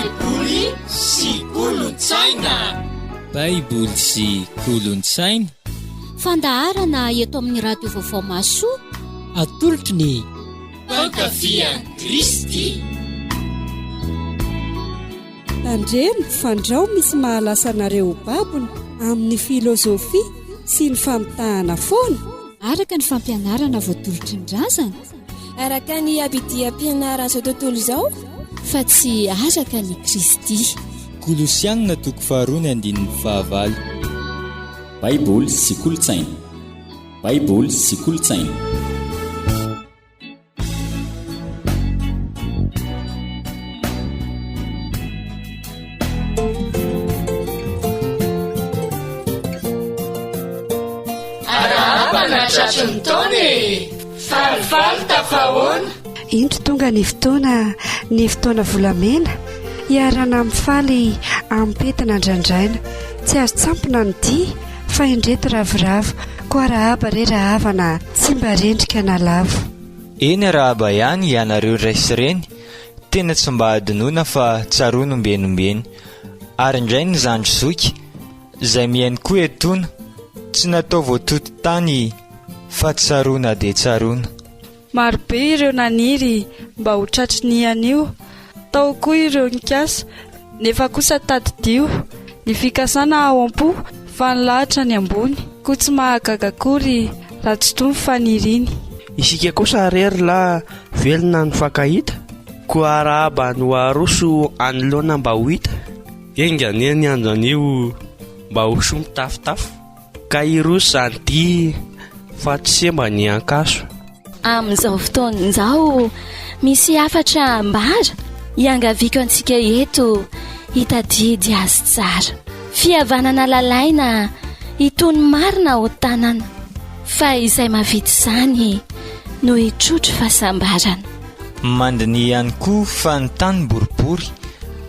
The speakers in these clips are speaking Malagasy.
Baiboly sy kolontsaina. Baiboly sy kolontsaina. Fandaharana eto amin'ny Radio Vaovao Mahasoa. Atolotry ny Mpankafy an'i Kristy. Tandremo fandrao misy mahalasa anareo ho babony amin'ny filozofia sy ny famitahana foana. Araka ny fampianarana voatolotry ny razana. Araka ny abidiam-pianaran'izao tontolo izao. Fa tsy araka an'i Kristy. Kolosiana toko faharoa ny andininy fahavalo. Baiboly sy kolontsaina. Baiboly sy kolontsaina. Arahaba nahatratry ny taona e! Falifaly tafahoana! Indro tonga ny fotoana, ny fotoana volamena, hiarahana mifaly amim-pentina andrandraina. Tsy azo tsampona ny dia, fa indreto ravoravo, koa arahaba re rahavana, tsy mba rendrika na lavo. Eny arahaba ihany ianareo ray sy reny, tena tsy mba hadinoina fa tsaroana ombieny ombieny. Ary indray ny zandry zoky, izay mihaino koa etoana, tsy natao voatoto tany fa tsaroana dia tsaroana. Marobe ireo naniry mba ho tratry ny anio, tao koa ireo nikasa, nefa kosa tadidio, ny fikasana ao am-po fa ny lahatra any ambony, koa tsy mahagaga akory raha tsy to ny faniriany. Isika kosa re ry lahy velona nifankahita, koa arahaba no aroso anoloana mba ho hita. Enga anie ny andro anio mba ho soa mitafotafo. Ka hiroso izany dia fa tsy semba ny ankaso. Amin'izao fotoana izao, misy hafatra ambara, iangaviako antsika eto hitadidy azy tsara. Fihavanana lalaina itony marina ao tanana, fa izay mahavita izany no hitrotro fahasambarana. Mandiniha ihany koa fa ny tany boribory,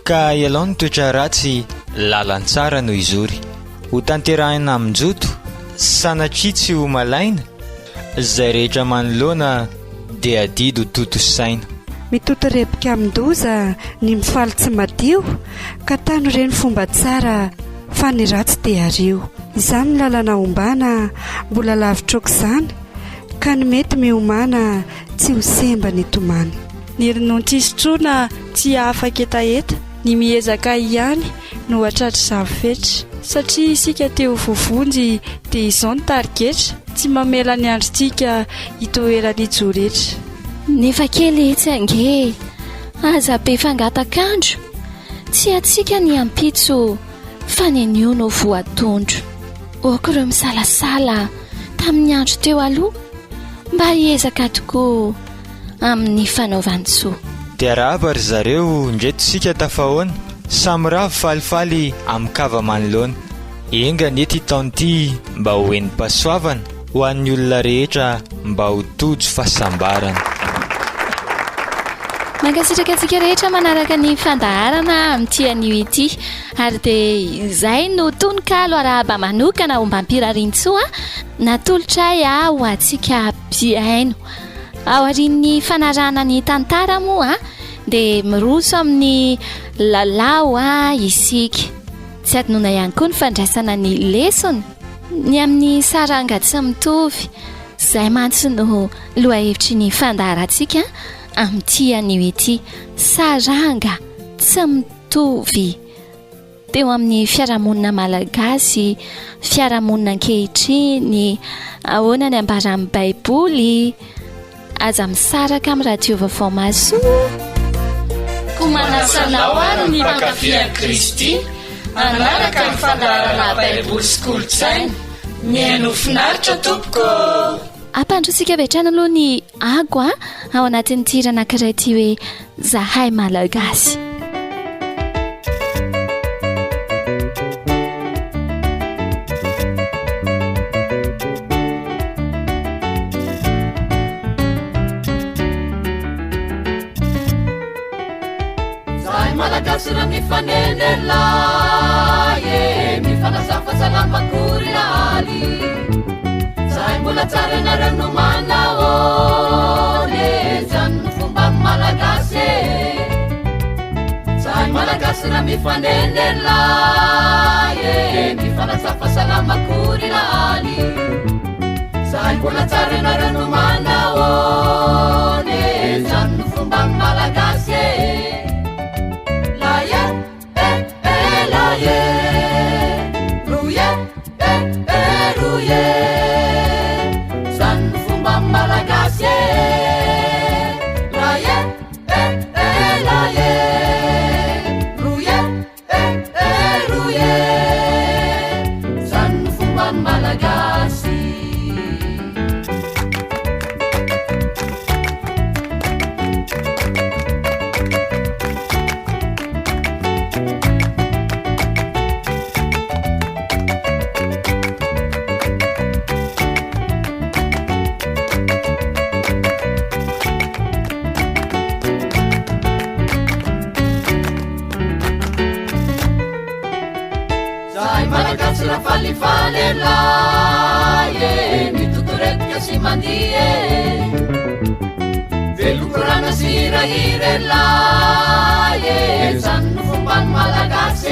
ka ialao ny toetra ratsy, lalantsara no izory. Ho tanterahina amin-joto, sanatria tsy ho malaina, izay rehetra manoloana dia adidy ho tontosaina. Mitotorebika amin-doza ny mifaly tsy madio, ka tano re ny fomba tsara fa ny ratsy dia ario. Izany ny lalana ombana, mbola lavitra aok'izany, ka ny mety miomàna tsy ho semba ny tomany. Ny ronono tsy sotroina tsy hahafak'hetaheta, ny miezaka ihany no hatratr'izany fetra. Satria isika te ho voavonjy dia izao ny tarigetra, tsy mamela ny androntsika hitoeran'ny joretra. Nefa kely etsy ange, aza be fangatak'andro, tsy antsika ny ampitso fa ny anio no voatondro. Ok ireo misalasala tamin'ny andro teo aloha, mba hiezaka tokoa. amin'ny fanaovan-tsoa. Dia arahaba ry zareo, ndreto isika tafahoana, samy ravo falifaly amin-kava-manoloana. Enga anie ity taona ity mba ho henim-pahasoavana ho an'ny olona rehetra mba ho tojo fahasambarana. Mankasitraka antsika rehetra manaraka ny fandaharana amin'ity anio ity. Ary dia izay no tononkalo arahaba manokana ombam-pirariantsoa natolotray ho antsika mpihaino. Aorian'ny fanarahana ny tantara moa dia miroso amin'ny lalao isika. Tsy adinoina ihany koa ny fandraisana ny lesona ny amin'ny saranga tsy mitovy. Izay mantsy no lohahevitry ny fandaharantsika amin'ity anio ity. Saranga tsy mitovy. Teo amin'ny fiarahamonina malagasy, fiarahamonina ankehitriny, ahoana ny ambaran'ny Baiboly? Aza misaraka amin'ny radio vaovao mahasoa. Koa manasa anao ary ny mpankafy an'i Kristy hanaraka ny fandaharana Baiboly sy Kolontsaina. Mihainoa finaritra tompoko ô! Ampandrotsika avy hatrany aloha ny ago ao anatin'ity hira anankiray ity hoe Zahay Malagasy. Zahay Malagasy raha mifanena lahy e, mifanazafa salama akory laly. Zahay mbola tsara ianareo no manahoana e, zany no fomba Malagasy e. Zahay Malagasy. Malagasy raha mifanena elah e Mifanatsafa salama akory laly Zahay mbola tsara ianareo no manahoana e Zany no fomban'ny Malagasy e Laye eh eh laye Roye eh eh roye Zany no fomban'ny Malagasy e Laye eh eh laye Roye eh eh roye Zany no fomban'ny Malagasy. Zahay Malagasy raha falifaly elah e Mitotoretika sy mandihy e Velon-korana sy hirahira elah e Zany no fomban'ny Malagasy e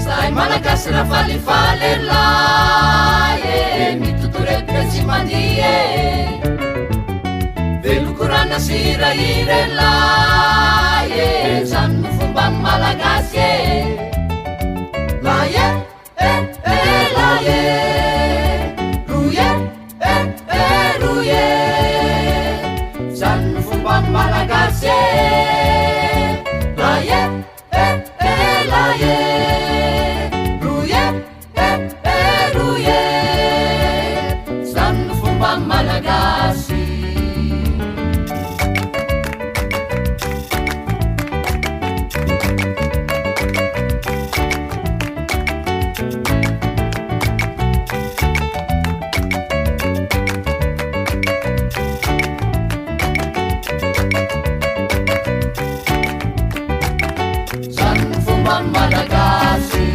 Zahay Malagasy raha falifaly elah e Mitotoretika sy mandihy e Velon-korana sy hirahira elah e Zany no fomban'ny Malagasy e Lahy e eh eh lahy e Roy e eh eh roy e Zany no fomban'ny Malagasy e Lahy e eh eh lahy e Roy e eh eh roy e Zany no fomban'ny Malagasy. Zany no fomban'ny Malagasy.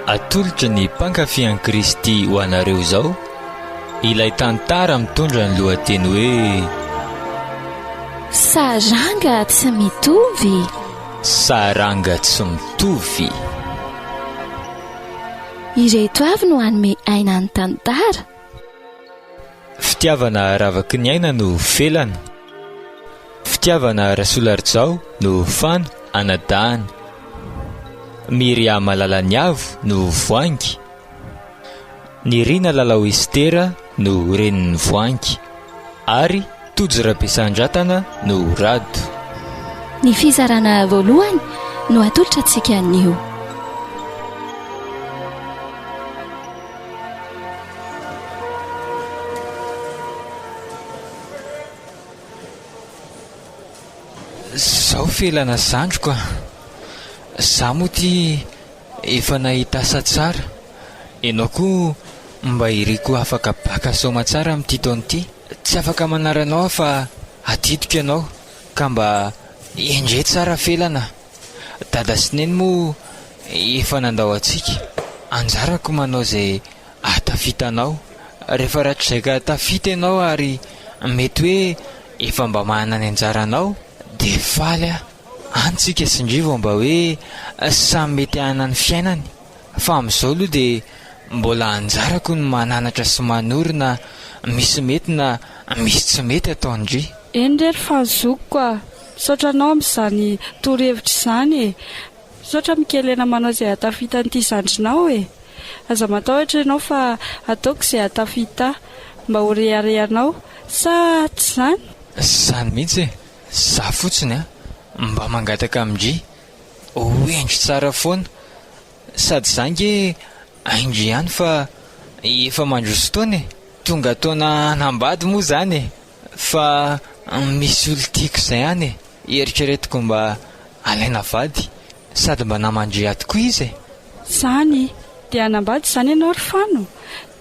Atolotry ny mpankafy an'i Kristy ho anareo izao ilay tantara mitondra ny lohateny hoe Saranga tsy mitovy. Saranga tsy mitovy. Ireto avy no hanome aina ny tantara. Fitiavana ravaky ny aina no felana. Fitiavana Rasoloarijao no fano anadahany. Myria Malalaniavo no voangy. Nirina Lalao Estera no renin'ny voangy. Ary Tojo Rabesandratana no rado. Ny fizarana voalohany no atolotra antsika anio. Zao felana zandriko a! Za moa ty efa nahita asa tsara, enao koa mba iriko afaka baka soamatsara amin'ity taona ity. Tsy afaka manary anao aho fa adidiko ianao ka mba endrey tsara felana a! Dada sy Neny moa efa nandao antsika, anjarako manao izay ahatafita anao. Rehefa rahatrizay ka tafita ianao ary mety hoe efa mba manana ny anjaranao dia faly aho. Any tsika sy ndry vao mba hoe samy mety hanana ny fiainany. Fa amin'izao aloha dia mbola anjarako ny mananatra sy manorina misy mety na misy tsy mety ataon-dry. Eny re ry fahazokiko a! Misaotra anao amin'izany torohevitra izany e! Misaotra Mikelena manao izay hahatafita an'ity zandrinao e! Aza matahotra ianao fa ataoko izay hahatafita ahy mba ho reharehanao sa tsy izany? Izany mihitsy e! Za fotsiny a! Mba mangataka amin-dry ho hendry tsara foana sady za nge hain-dry ihany fa efa mandroso taona e! Tonga taona hanambady moa zany e! Fa misy olo tiako izay any e! Eritreretiko mba alaina vady sady mba naman-dry ato koa izy e! Zany! Dia hanambady izany ianao ry Fano?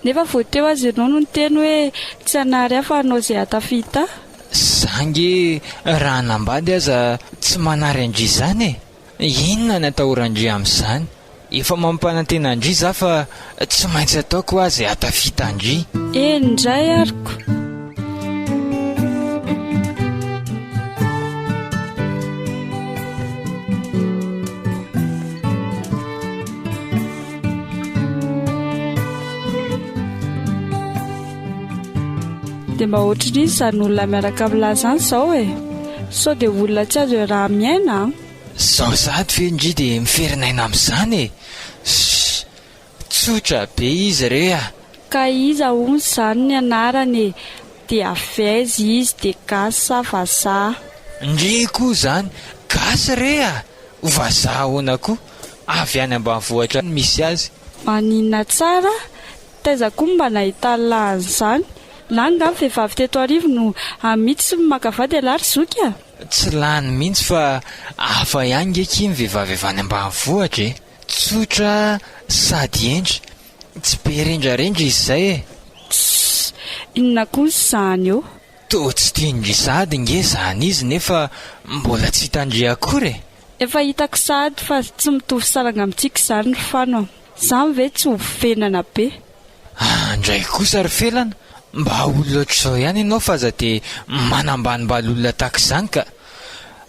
Nefa vao teo aza ianao no niteny hoe tsy hanary ahy fa hanao izay hahatafita ahy. Za nge raha hanambady aza tsy manary an-dry izany e! Inona ny atahoran-dry amin'izany? Efa mampanantena an-dry za fa tsy maintsy ataoko hoa izay hahatafita an-dry. Eny indray ary ko. Dia mba ohatrin'iza izany olona miaraka amin'lah izany izao e? Sao dia olona tsy azo iaraha-miaina an? Zao sahady ve ndry dia miferinaina amin'izany e? Ssss! Tsotra be izy re a! Ka iza hono izany ny anarany e? Dia avy aiza izy dia gasy sa vazaha? Ndry koa izany gasy re a! Vazaha ahoana koa? Avy any ambanivohitra any misy azy. Maninona tsara? Taiza koa no mba nahitany lahy an'izany? Lany nga ny vehivavy teto Arivo no amidy sy maka vady ialahy ry zoky a! Tsy lany mihitsy fa hafa ihany nge ki ny vehivavy avy any ambanivohitra e! Tsotra sady hendry, tsy be rendrarendra izy izay e! Tssy! Inona koa izany eo? Toa tsy tian-dry sahady nge izany izy nefa mbola tsy hitan-dry akory e! Efa hitako sahady fa tsy mitovy saranga amintsika izany ry Fano a! Zany ve tsy ho venana be? Ah ndray kosa ry Felana, mba olona ohatr'izao ihany ianao fa aza dia manambanimbany olona tahaka izany ka!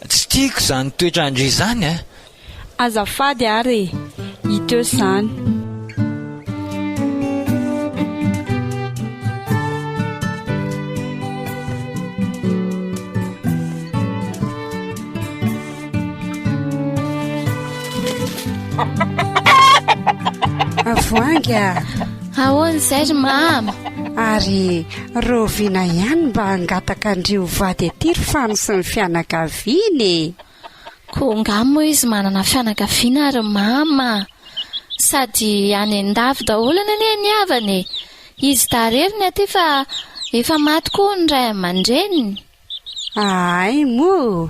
Tsy tiako izany toetran-dry izany a! Azafady ary e! Hita eo izany. Voahangy a! Ahoana izay ry mama? Ary rahoviana ihany mba hangataka an-dry ho vady aty ry Fano sy ny fianakaviany e? Koa angaha moa izy manana fianakaviana ry mama? Sady any an-dafy daholo anie ny havany e! Izy dahy irery ny aty fa efa maty koa ny ray aman-dreniny. Ahay moa!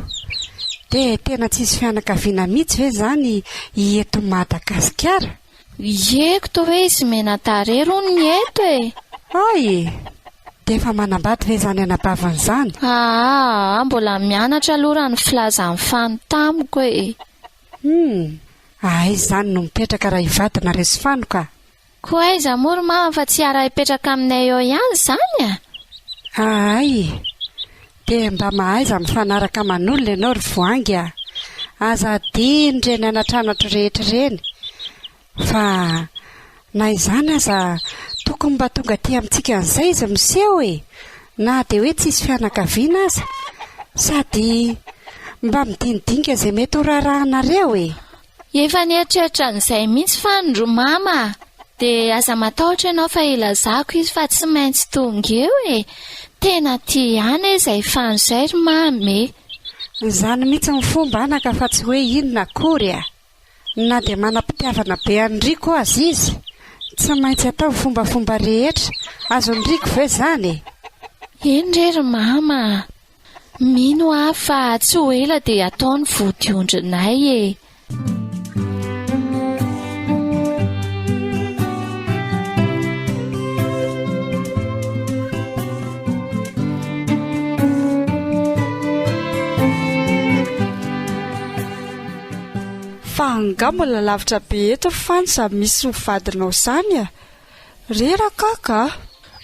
Dia tena tsisy fianakaviana mihitsy ve izany eto Madagasikara? Ieko toa hoe izy mena-tarehy hono ny eto e! Hay e! Dia efa manambady ve izany anabaviny izany? Aa, mbola mianatra aloha raha ny filazan'i Fano tamiko e! Hum! Aiza izany no mipetraka raha hivady nareo sy Fano ka? Koa aiza moa ry mama fa tsy hiara-hipetraka aminay eo ihany izany a! Ahay! Dia mba mahaiza mifanaraka aman'olona ianao ry Voahangy a! Aza adino ireny anatranatro rehetra ireny fa na izany aza tokony mba tonga aty amintsika an'izay izy miseho e! Na dia hoe tsisy fianakaviana aza. Sady mba midinidinika izay mety ho raharahanareo e! Efa nieritreritra an'izay mihitsy fany ry mama a! Dia aza matahotra ianao fa ilazako izy fa tsy maintsy tonga eo e! Tena tia ihany e izay fano izay ry mama e! Izany mihitsy ny fomba anaka fa tsy hoe inona akory a! Na dia manam-pitiavana be an'i Rico aza izy, tsy maintsy atao ny fombafomba rehetra, azon'i Rico ve izany e? Eny re ry mama a! Mino aho fa tsy ho ela dia hatao ny vodiondrinay e! Fa angaha mbola lavitra be eto ry Fanja misy ho vadinao zany a! Reraka aho ka!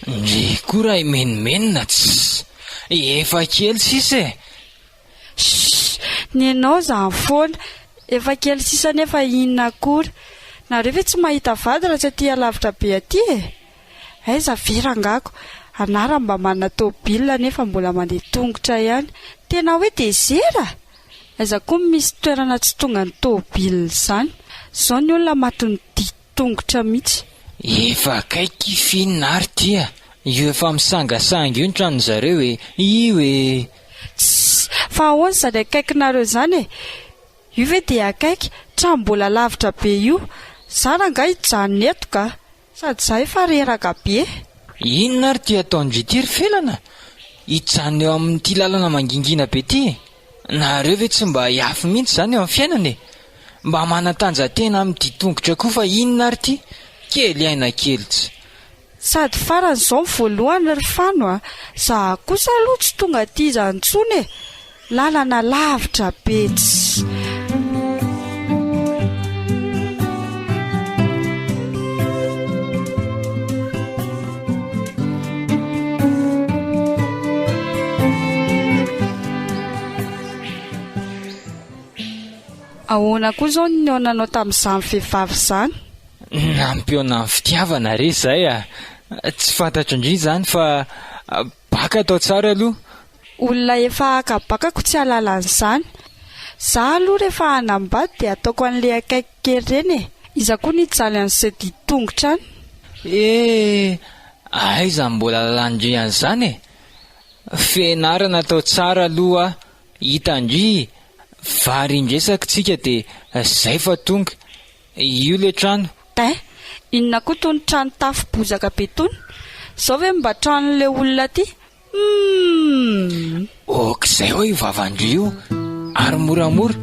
Ndry koa raha himenomenona tss! Efa kely sisa e! Shh! Nenao zany foana! Efa kely sisa nefa inona akory! Nareo ve tsy mahita vady raha tsy aty alavitra be aty e! Aiza ve rangako! Anarany mba manana tôbila nefa mbola mandeha tongotra ihany! Tena hoe dezera! Aiza koa misy toerana tsy tongan'ny tôbila izany! Zao ny olona matin'ny dia tongotra mihitsy. Efa akaiky f'inona ary ty a! Io efa misangasanga io ny tranon'zareo e! Io e! Tssy! Fa ahoana izany akaikinareo izany e? Io ve dia akaiky? Trano mbola lavitra be io. Za rangahy hijanona eto ka! Sady za efa reraka be. Inona ary ty ataon-dry ity ry Felana? Hijanona eo amin'ity lalana mangingina be ity e! Nareo ve tsy mba hiafy mihitsy izany eo amin'ny fiainana e? Mba manatanja-tena amin'ny dian-tongotra koa fa inona ary ity? Kely aina kely tsy. Sady farany izao ny voalohany ry Fano a! Za kosa aloha tsy tonga aty izany intsony e! Lalana lavitra be tsy. Ahoana koa izao ny nihaonanao tamin'izany vehivavy izany? Nampihaona ny fitiavana re izay a! Tsy fantatro ndry izany fa baka atao tsara aloha. Olona efa haka bakako tsy hahalala an'izany. Za aloha rehefa hanambady dia ataoko an'le akaiky kely ireny e! Iza koa no hijaly an'izay dian-tongotra any? Eh! Aiza mbola lalan-dry an'izany e! Fianarana atao tsara aloha hitan-dry vary indresaka tsika dia zay fa tonga. Io le trano. Hein! Inona koa tony trano tafo bozaka be tony? Zao ve mba tranon'le olona ty? Humm! Ok zay hoa io vavan-dry io ary moramora.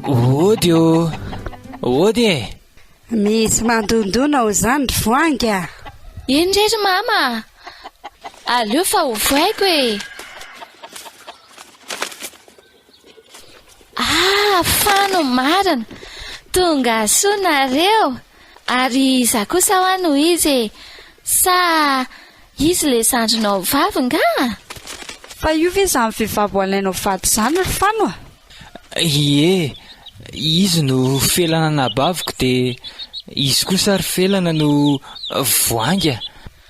Ody ô! Ody e! Misy mandondona ao izany ry Voahangy a! Eny re ry mama a! Aleo fa hovohaiko e! Ah, Fano marina! Tonga soa nareo! Ary iza kosa hoa no izy e? Sa izy le zandrinao vavy nga? Fa io ve izany vehivavy ho alainao vady izany ry Fano a? Ie, izy no Felana anabaviko dia izy kosa ry Felana no Voahangy a!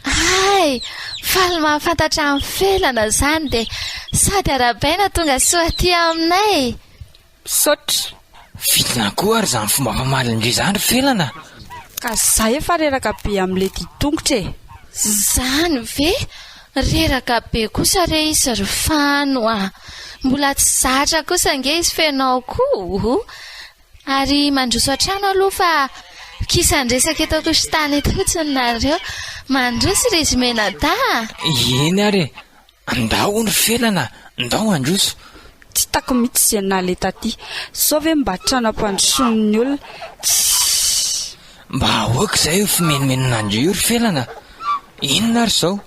Hay! Faly mahafantatra an'i Felana izany dia sady arahabaina tonga soa aty aminay! Misaotra. Vidina koa ary izany fomba famaly-ndry izany ry Felana a! Ka za efa reraka be amin'ilay dian-tongotra e! Izany ve? Reraka be kosa re izy ry Fano a! Mbola tsy zatra kosa ange izy f'enao koa! Ary mandroso hatrany aloha fa kisan-dresaka eto an-kosintany eto fotsiny nareo. Mandroso ry izy mianadahy a! Eny ary e! Ndao hono ry Felana, ndao handroso. Tsy hitako mihitsy izay naleha taty. Sao ve mba trano ampandrosoan'ny olona? Tssy! Mba aoka izay io fimenomenonan-dry io ry Felana. Inona ary izao?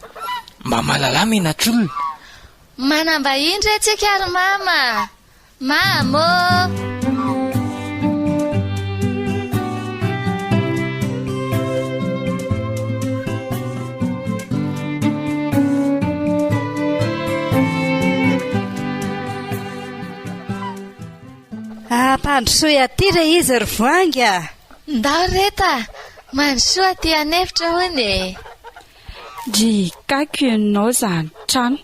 Mba mahalala menatr'olona. Manam-bahiny re tsika ry mama a! Mama ô! Ampandrosoy aty re izy ry Voahangy a! Ndao reto a! Mandrosoa aty an'efitra hono e! Dry kaiky ianao zany trano.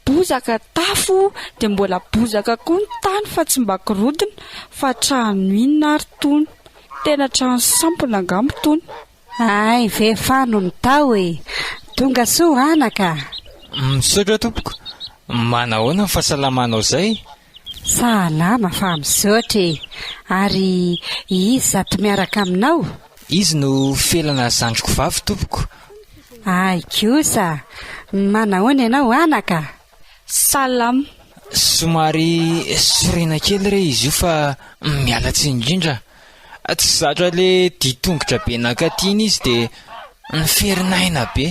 Bozaka tafo dia mbola bozaka koa ny tany fa tsy mba gorodona fa trano inona ary tony? Tena trano sampona angamba tony. Hay ve fano ny tao e! Tonga soa anaka a! Misaotra tompoko. Manahoana ny fahasalamanao zay? Salama fa misaotra e! Ary iza ato miaraka aminao? Izy no Felana zandriko vavy tompoko. Hay kosa! Manahoana ianao anaka? Salama. Somary sorena kely re izy io fa miala tsiny indrindra. Tsy zatra le dian-tongotra be nankaty iny izy dia niferinaina be.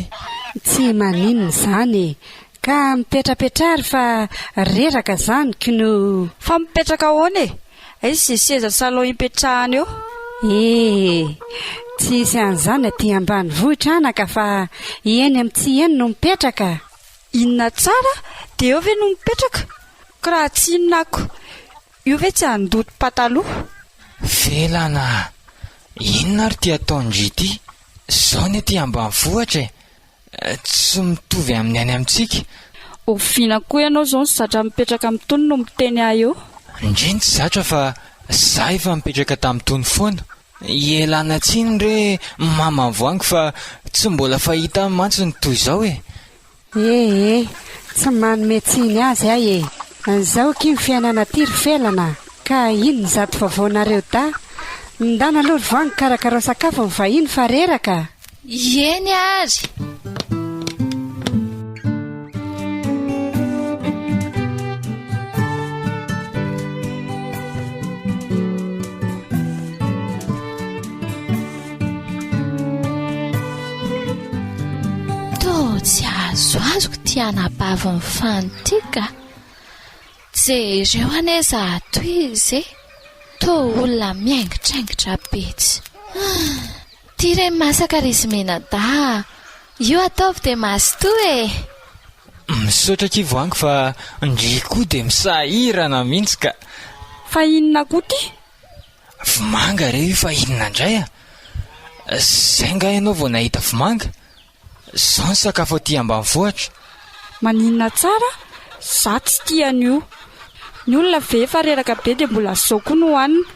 Tsy maninona izany e! Ka mipetrapetraha ary fa reraka zany kno. Fa mipetraka ahoana e? Aiza izay seza salon ipetrahana eo? Eh! Tsisy an'izany aty ambanivohitra anaka fa eny amin'ny tsy eny no mipetraka. Inona tsara dia eo ve no mipetraka? Ko raha tsy inona ako io ve tsy handoto pataloha? Felana a! Inona ary ity ataon-dry ity? Zao ny aty ambanivohitra e! Tsy mitovy amin'ny any amintsika. Oviana koa ianao izao no zatra mipetraka amin'itony no miteny ahy eo? Ndry tsy zatra fa za efa mipetraka tamin'itony foana. Ialana tsiny re mama Voahangy fa tsy mbola fahita mantsy ny toy izao e. Ee, tsy manome tsiny azy aho e! Zao akia ny fiainana aty ry Felana a! Ka inona izato vaovaonareo dahy? Mindana aloha ry Voahangy karakarao sakafo ny vahiny fa reraka a! Eny ary! Toa tsy azoazoko ity anabavin'i Fano ity ka! Jereo anie izato izy e! Toa olona miaingitraingitra be tsy. Ty re masaka ry izy mianadahy a! Io ataovy dia mazotoa e! Misaotra akia Voahangy fa ndry koa dia misahirana mihitsy ka! Fa inona koa ty? Vomanga re io fa inona indray a! Zay nga ianao vao nahita vomanga? Zao ny sakafo aty ambanivohitra. Maninona tsara? Za tsy tia an'io. Ny olona ve efa reraka be dia mbola zao koa no hohanina?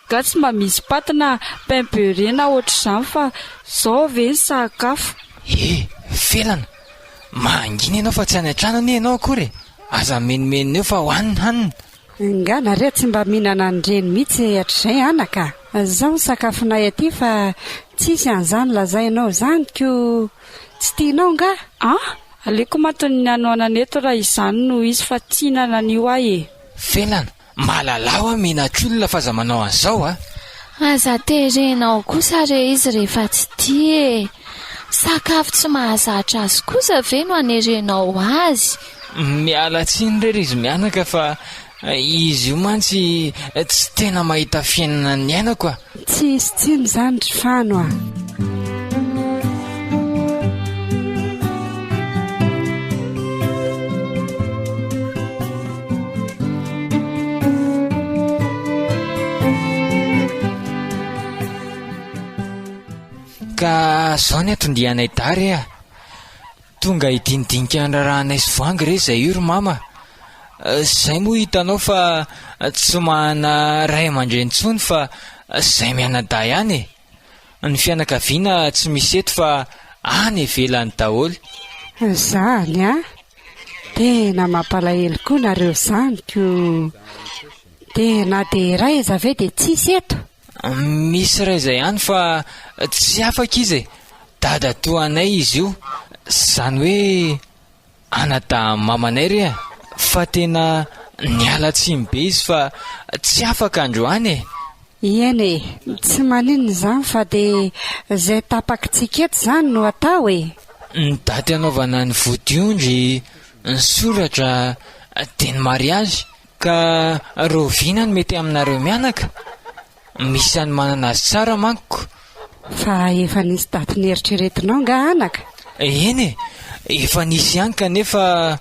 Nga tsy mba misy paty na pain beurré na ohatr'izany fa zao ve ny sakafo? He! Felana! Mangina ianao fa tsy any an-trano anie ianao akory e! Aza mimenomenona eo fa hohanina hanina! Nga nareo tsy mba mihinana an'ireny mihitsy hatrizay anaka? Zao ny sakafonay aty fa tsisy an'izany lazainao izany ko tsy tianao nga? An! Aleoko matin'ny ny hanoanana eto raha izany no izy fa tsy hihinana an'io aho e! Felana, mahalala hoa menatr'olona fa aza manao an'izao a! Aza terenao kosa re izy rehefa tsy tia e! Sakafo tsy mahazatra azy kosa ve no anerenao azy? Miala tsiny re ry izy mianaka fa izy io mantsy tsy tena mahita fiainana niainako a! Tsy hisy tsiny izany ry Fano a! Ka zao ny anton-dianay dahy re a! Tonga hidinidinika ny raharahanay sy Voahangy re izay io ry mama a! Zay moa hitanao fa tsy manana ray aman-dreny intsony fa zay mianadahy ihany e! Ny fianakaviana tsy misy eto fa any ivelany daholo. Zany a! Tena mampalahelo koa nareo zany ko! Dia na dia iray aza ve dia tsisy eto? Misy iray izay ihany fa tsy afaka izy e! Dadatoanay izy io, izany hoe anadahin'ny mamanay re a! Fa tena niala tsiny be izy fa tsy afaka androany e! Eny e, tsy maninona izany fa dia izay tapakitsika eto izany no atao e! Ny daty hanaovana ny vodiondry, ny soratra, dia ny mariazy. Ka rahoviana no mety aminareo mianaka? Misy any manana azy tsara manko. Fa efa nisy daty nieritreretinao nga anaka? Eny e, efa nisy ihany kanefa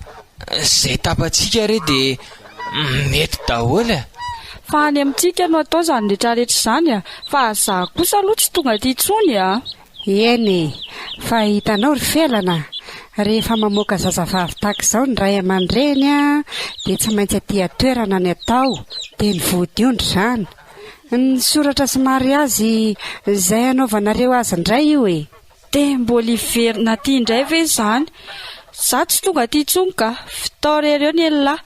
izay tapatsika re dia mety daholo e. Fa any amintsika no atao izany retraretra izany a! Fa za kosa aloha tsy tonga aty intsony a! Eny e! Fa hitanao ry Felana a! Rehefa mamoaka zazavavy tahaka izao ny ray aman-dreny a, dia tsy maintsy aty an-toerana ny atao, dia ny vodiondry izany. Ny soratra sy mariazy izay anaovanareo azy indray io e! Dia mbola hiverina aty indray ve izany? Za tsy tonga aty intsony ka! Vitao re ireo ny elah!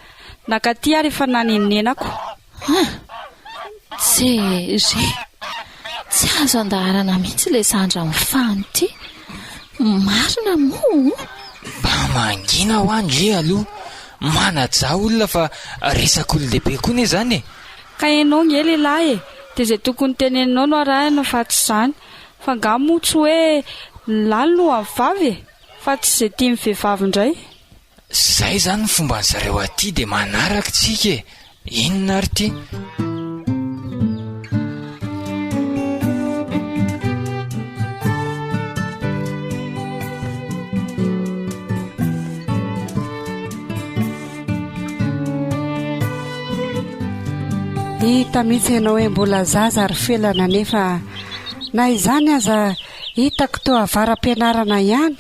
Nankaty ary efa nanenenako. Hum! Jerry! Tsy azo andaharana mihitsy ilay zandry amin'i Fano ity. Marina moa? Mba mangina hoa ndry aloha. Manajà olona fa resak'olon-dehibe koa anie izany e! Ka ianao nge lehilahy e! Dia izay tokony teneninao no arahina fa tsy izany. Fa angaha moa tsy hoe ny lahy no an'ny vavy e! Fa tsy izay tian'ny vehivavy indray. Zay zany ny fomban zareo aty de manaraka tsika e! Inona ary ty? Hita mihitsy ianao hoe mbola zaza ry Felana nefa na izany aza hitako toa avara-pianarana ihany.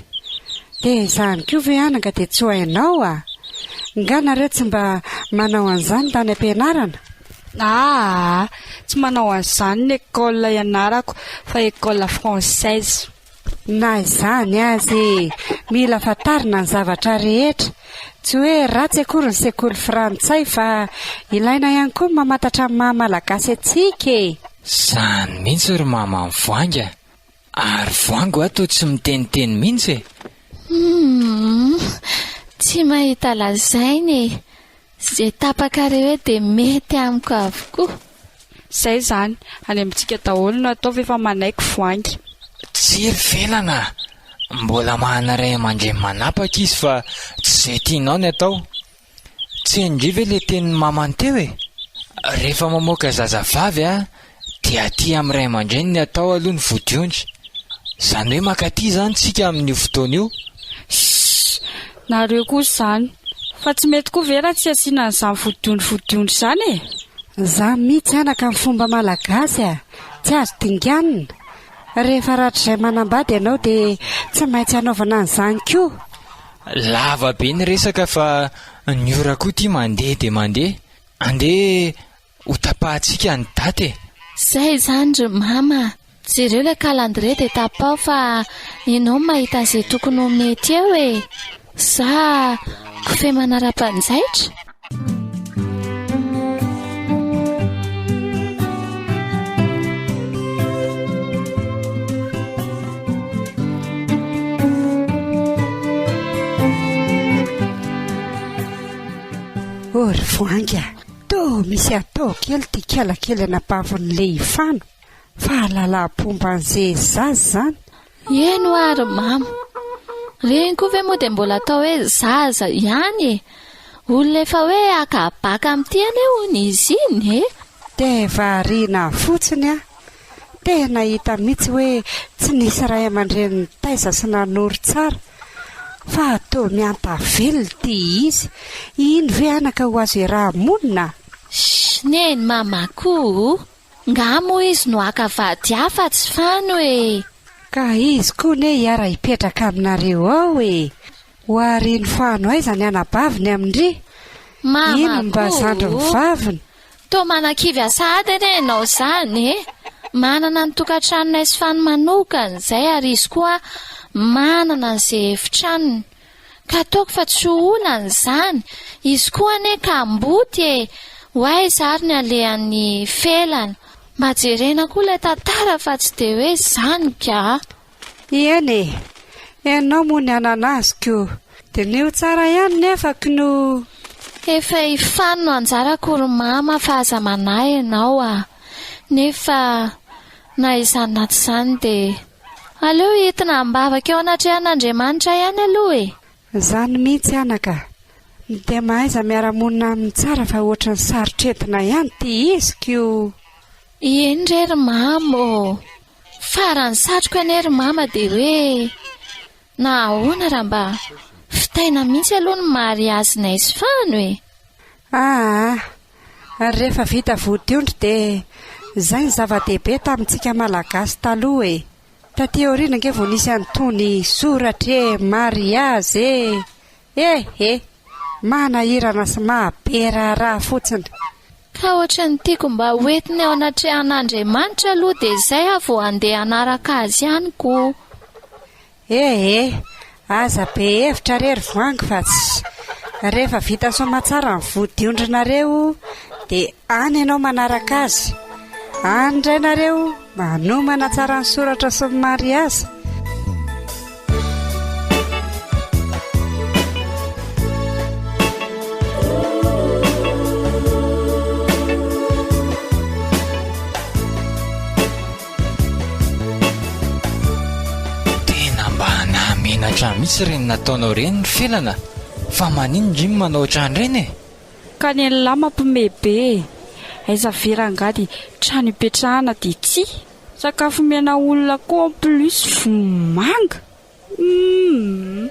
Dia izany koa ve anaka dia tsy ho hainao a! Nga nareo tsy mba manao an'izany tany am-pianarana? Aa! Tsy manao an'izany ny école ianarako fa école française. Na izany aza e! Mila fantarina ny zavatra rehetra. Tsy hoe ratsy akory ny sekoly frantsay fa ilaina ihany koa ny mamantatra ny maha malagasy antsika e! Izany mihitsy ry mama mivoainga a! Ary voango aho toa tsy miteniteny mihitsy e! Humm! Tsy mahita lazaina e! Izay tapakareo eo dia mety amiko avokoa. Zay izany, any amintsika daholo no atao f'efa manaiky voangy. Tsia ry Felana a! Mbola manana ray aman-dreny manapaka izy fa tsy izay tianao ny atao. Tsy henondry ve le tenin'i mamany teo e? Rehefa mamoaka zazavavy a, dia aty amin'ny ray aman-dreny ny atao aloha ny vodiondry. Izany hoe mankaty izany tsika amin'io fotoana io. Shh! Nareo kosa izany. Fa tsy mety koa ve raha tsy asiana an'izany vodiondry vodiondry izany e? Izany mihitsy anaka ny fomba malagasy a! Tsy azo dinganina. Rehefa rahatrizay manambady ianao dia tsy maintsy hanaovana an'izany koa. Lava be ny resaka fa ny ora koa ity mandeha dia mandeha. Andeha ho tapahantsika ny daty e! Zay izany ry mama a! Jereo ilay calendrier dia tapaho fa ianao no mahita an'izay tokony ho mety eo e! Za kofehy manara-panjaitra? Oh ry Voahangy a! Toa misy atao kely ity kialakely anabavin'i Lehifano. Fahalalam-pomba an'ze zaza izany. Eny hoa ry mama. Reny koa ve moa dia mbola atao hoe zaza ihany e? Olona efa hoe haka baka amin'ity anie hono izy iny e! Dia variana fotsiny aho. Tena hita mihitsy hoe tsy nisy ray aman-dreny nitaiza sy nanoro tsara. Fa toa mianta-velona ity izy. Iny ve anaka ho azo iaraha-monina? Shh, neny mama koa! Nga moa izy no haka vady hafa tsy fano e! Ka izy koa ne hiara hipetraka aminareo ao e! Ho ariny fano aiza ny anabaviny amin-dry? Mama Ino mba koa zandriny o! vaviny? Toa manakivy ahy sahady anie ianao izany e! Manana ny tokantranonay sy fano manokana izay ary izy koa manana an'izay efitranony. Ka ataoko fa tsy ho olana izany, izy koa anie kamboty e! Ho aiza ary ny alehan'ny felana? Mba jerena koa ilay tantara fa tsy dia hoe izany ka! Eny e! Ianao moa ny hanana azy ko! Diniho tsara ihany nefa kno! Efa hifano no anjarako ry mama fa aza manahy ianao a! Nefa na izany na tsy izany dia. Aleo entina am-bavaka eo anatrehan'Andriamanitra ihany aloha e! Zany mihitsy anaka. Dia mahaiza miara-monina aminy tsara fa ohatran'ny sarotra entina ihany ity izy ko. Eny re ry mama ô! Farany satriko anie ry mama dia hoe na ahoana raha mba vitaina mihitsy aloha ny mariazinay sy Fano e! Aa! Ary rehefa vita vodiondry dia izay ny zava-dehibe tamintsika Malagasy taloha e! Taty aoriana ange vao nisy an'itony soratra e, mariazy e! Eh eh! Manahirana sy maha be raharaha fotsiny. Ka ohatran'ny tiako mba ho entiny eo anatrehan'Andriamanitra aloha dia izay aho vao handeha hanaraka azy ihany ko. Eh eh! Aza be hevitra re ry Voahangy fa tsy. Rehefa vita soamatsara ny vodiondrinareo dia any ianao manaraka azy. Any indray nareo manomana tsara ny soratra sy ny mariazy. Tena mba nahamenatra mihitsy ireny nataonao ireny ry Felana fa maninona ndry no manao ohatran'ireny e? Ka ny an'lah mampime be e! Aiza ve rangah dia trano ipetrahana dia tsia! Sakafo omena olona koa en plus vomanga! Humm!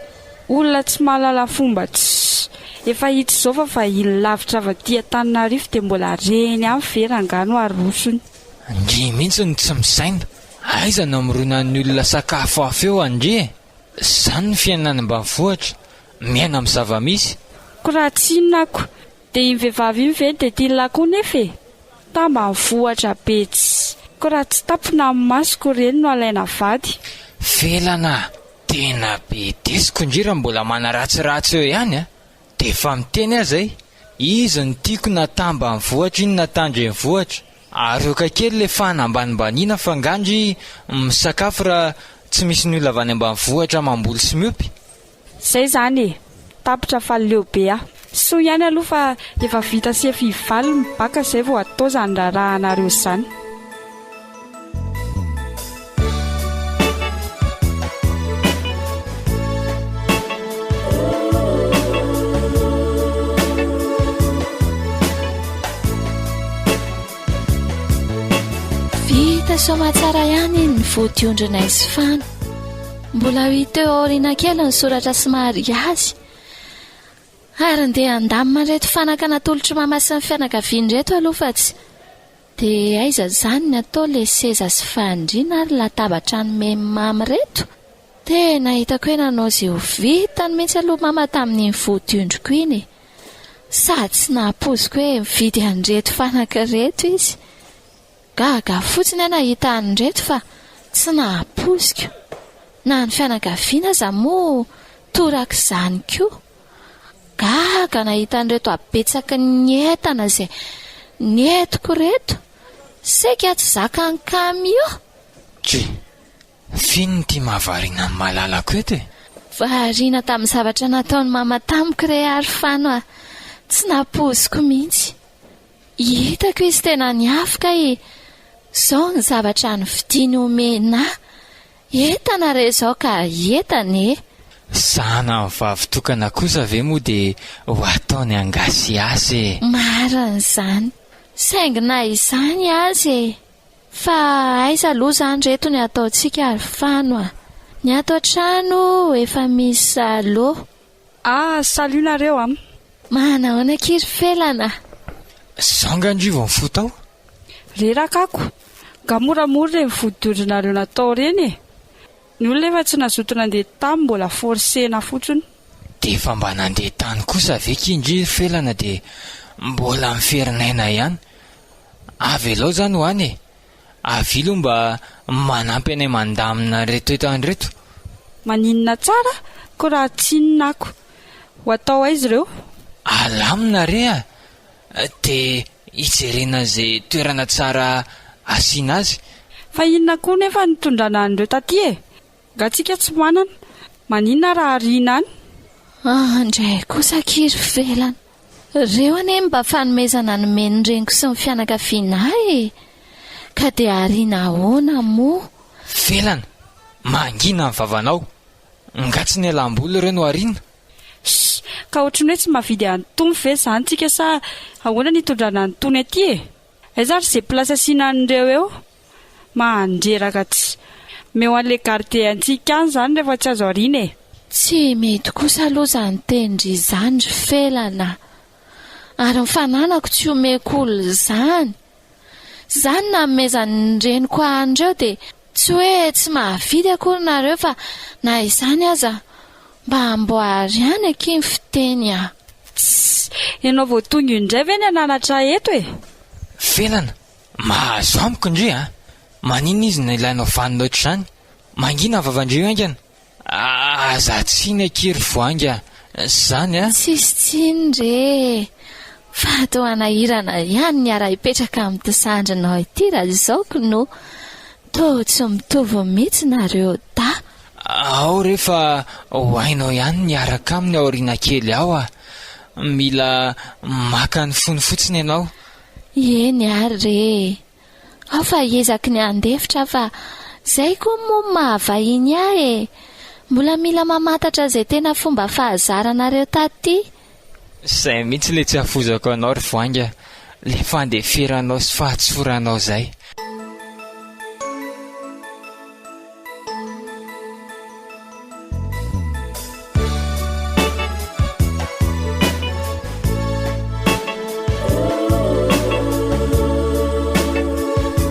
Olona tsy mahalala fomba tsy. Efa hita izao fa vahiny lavitra avy aty Antananarivo dia mbola reny ihany ve rangahy no arosony. Ndry mihitsy no tsy misaina. Aiza no amoronan'ny olona sakafo hafa eo an-dry e? Zany ny fiainana any ambanivohitra. Miaina amin'ny zava-misy. Ko raha tsy inona ako dia iny vehivavy iny ve dia tian'lah koa nefa e? Tambanivohitra be tsy. Ko raha tsy tampina ny masoko ireny no alaina vady. Felana a! Tena be desiko ndry raha mbola manaratsiratsy eo ihany a! Dia efa miteny aza e! Izy no tiako na tambanivohitra iny na tandrenivohitra. Aroaka kely le fanambanimbaniana fa nga ndry misakafo raha tsy misy ny olona avy any ambanivohitra mamboly sy miompy? Zay zany e! Tapitra fa leo be aho. Soa ihany aloha fa efa vita sy efa hivaly ny baka zay vao atao zany raharahanareo zany. Vita soamatsara ihany iny ny vodiondrinay sy Fano. Mbola ho hita eo aoriana kely ny soratra sy mariazy. Ary ndeha handamina an'ireto fanaka natolotr'i mama sy ny fianakaviany ireto aloha fa tsy dia aiza izany ny atao ilay seza sy fandriana ary latabatra nomen'i mama ireto? Tena hitako hoe nanao izay ho vitany mihitsy aloha mama tamin'iny vodiondriko iny e! Sady tsy nahapoiziko hoe mividy an'ireto fanaka ireto izy. Gaga fotsiny aho nahita an'ireto fa tsy nahapoiziko. Na ny fianakaviana aza moa torak'izany koa. Gaga nahita an'ireto habetsaky ny entana izay nentiko ireto. Saika tsy zakan'ny camion. Dry! F'inona ity mahavariana ny malalako eto e? Variana tamin'ny zavatra nataon'i mama tamiko re ary Fano a! Tsy nampoiziko mihitsy. Hitako izy tena niafoka e! Izao ny zavatra novidiany homena ahy. Entana re izao ka entana e! Zanany vavy tokana kosa ve moa dia ho ataony angasihasy e! Marina izany. Saingy na izany aza e! Fa aiza aloha izany reto ny ataontsika ry Fano a! Ny ato an-trano efa misy salô. Ah salut nareo a! Manahoana akia ry Felana a! Zao nga ndry vao mifoha tao? Reraka ako! Nga moramora ireny vodiondrinareo natao ireny e! Ny olona efa tsy nazoto nandeha tany mbola forcer-na fotsiny. Dia efa mba nandeha tany kosa ve ki ndry ry Felana dia mbola miferinaina ihany? Avelao zany ho any e! Avia aloha mba manampy anay mandamina an'ireto entana ireto. Maninona tsara ko raha tsy inona ako. Ho atao aiza ireo? Alamina re a! Dia hijerena izay toerana tsara asiana azy. Fa inona koa nefa nitondrana an'ireo taty e? Nga tsika tsy manana? Maninona raha ariana any? Andray kosa akia ry Felana. Reo anie mba fanomezana nomen'ny reniko sy ny fianakaviana ahy e! Ka dia ariana ahoana moa? Felana, mangina ny vavanao. Nga tsy nialam-boly ireo no ariana? Shh! Ka ohatran'ny hoe tsy mahavidy an'itony ve izany tsika sa ahoana ny hitondrana an'itony aty e? Aiza ary ze place asiana an'ireo eo? Mandreraka tsy. Omeo an'le gardien antsika any izany rehefa tsy azo ariana e! Tsy mety kosa aloha izany tenin-dry izany ry Felana a! Ary ny fananako tsy omeko olona izany. Izany nanomezan'ny reniko ahy an'ireo dia tsy hoe tsy mahavidy akory nareo fa na izany aza mba amboary ihany akia ny fiteny a! Tssy! Ianao vao tonga io indray ve ny hananatra ahy eto e? Felana, mahazo amiko ndry a! Maninona izy no ilainao vanona ohatr'izany? Mangina ny vavan-dry io haingana! Aza tsiny akia ry Voahangy a! Zany a! Tsisy tsiny re e! Fa toa hanahirana ihany ny hiara-hipetraka amin'ity zandrinao ity raha izao k'no! Toa tsy mitovy mihitsy nareo dahy! Ao re fa ho hainao ihany ny hiaraka aminy aoriana kely ao a! Mila maka ny fony fotsiny ianao. Eny ary re e! Ao fa hiezaky ny handefitra aho fa zay koa moa maha vahiny ahy e! Mbola mila mamantatra izay tena fomba fahazaranareo taty. Zay mihitsy le tsy hafozako anao ry Voahangy a! Le fandeferanao sy fahatsoranao zay.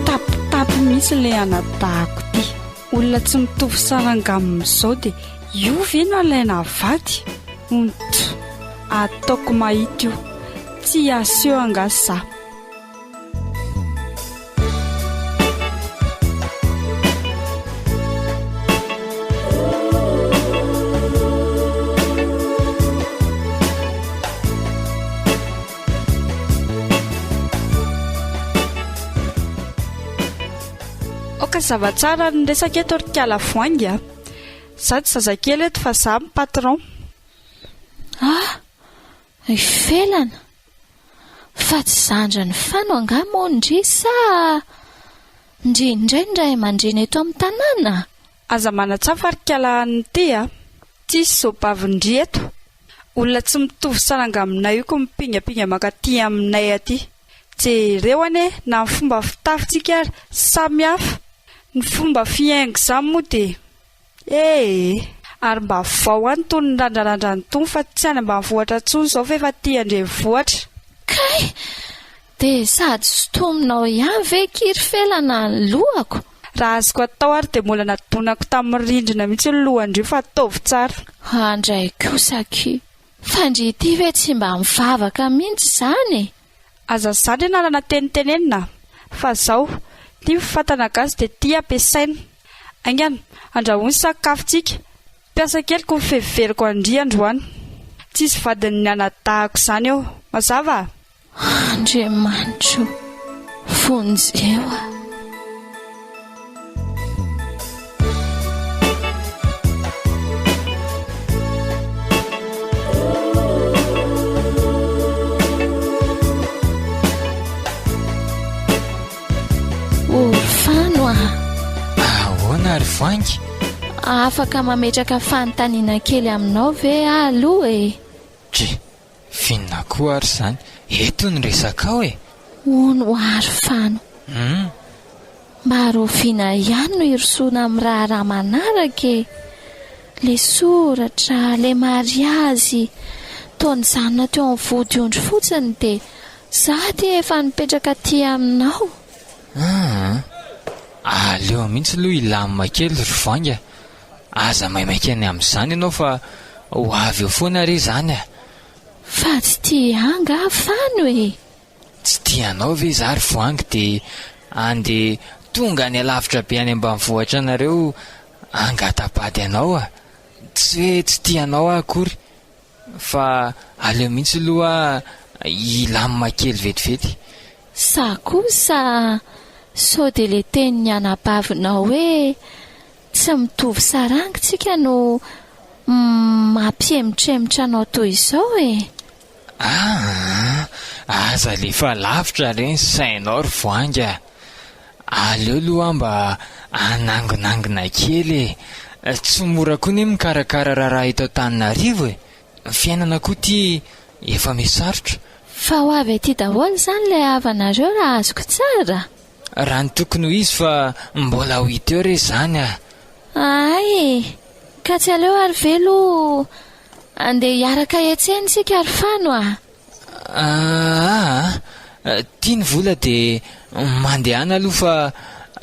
Tapitapy mihitsy ilay anadahako ity. Olona tsy mitovy saranga amin'izao dia io ve no alaina vady? Honto. Ataoko mahita io. Tsy aseho angaha za. Aoka zava-tsara ny resaka eto ry kala voaingy a! Za tsy zazakely eto fa za ny patron. Ah! I Felana! Fa tsy zandrin'i Fano angaha moa ndry sa ndry indray ny ray aman-dreny eto amin'ny tanàna? Aza manatsafa ry kala an'ity a! Tsisy zobavin-dry eto. Olona tsy mitovy saranga aminay io ko mipingapinga mankaty aminay aty. Jereo anie na ny fomba fitafintsika ary samy hafa. Ny fomba fihaingo izany moa dia. Ee. Ary mba vao any itony nirandrandrana itony fa tsy any ambanivohitra intsony izao fa efa aty an-drenivohitra. Kay! Dia sady sintominao ihany ve ki ry Felana ny lohako? Raha azoko atao ary dia mbola nadonako tamin'ny rindrina mihitsy ny lohan-dry fa ataovy tsara. Andray kosa akia! Fa ndry ity ve tsy mba mivavaka mihitsy izany e? Aza zandry anarana tenitenenina fa zao, ty ny fatana gasy dia ty ampiasaina. Aingana, andrahoy ny sakafontsika. Mpiasa keliko ny feveriko an-dry androany. Tsisy vadin'ny anadahako izany eo. Mazava? Andriamanitro, vonjeo aho. Orfano a! Ahoana ry Voahangy? Afaka mametraka fanontaniana kely aminao ve aho aloha e? Dry, f'inona koa ary izany? Eto ny resakao e! Hono hoa ry Fano. Hum. Mba rahoviana ihany no hirosoana amin'ny raharaha manaraka e? Le soratra, le mariazy, toa nijanona teo amin'ny vodiondry fotsiny dia za ty efa nipetraka aty aminao. Aa! Aleo mihitsy aloha hilamina kely ry Voahangy a! Aza maimaika ny amin'izany ianao fa ho avy eo foana re izany a! Fa tsy tia ahy angaha Fano e? Tsy tia anao ve za ry Voahangy dia andeha tonga any alavitra be any ambanivohitra anareo hangata-bady anao a! Tsy hoe tsy tia anao aho akory fa aleo mihitsy aloha hilamina kely vetivety. Sa kosa sao dia le tenin'ny anabavinao hoe tsy mitovy sarangy tsika no mampihemotrhemotra anao toy izao e? Aa! Aza alefa lavitra re ny sainao ry Voahangy a! Aleo aloha aho mba hanangonangona kely e! Tsy mora koa anie mikarakara raharaha eto Antananarivo e! Ny fiainana koa ity efa miha-sarotra. Fa ho avy aty daholo izany ilay havanareo raha azoko tsara? Raha ny tokony ho izy fa mbola ho hita eo re izany a! Hay e! Ka tsy aleo ary ve aloha andeha hiaraka hiantsena isika ry Fano a! Aa! Ty ny vola dia mandehana aloha fa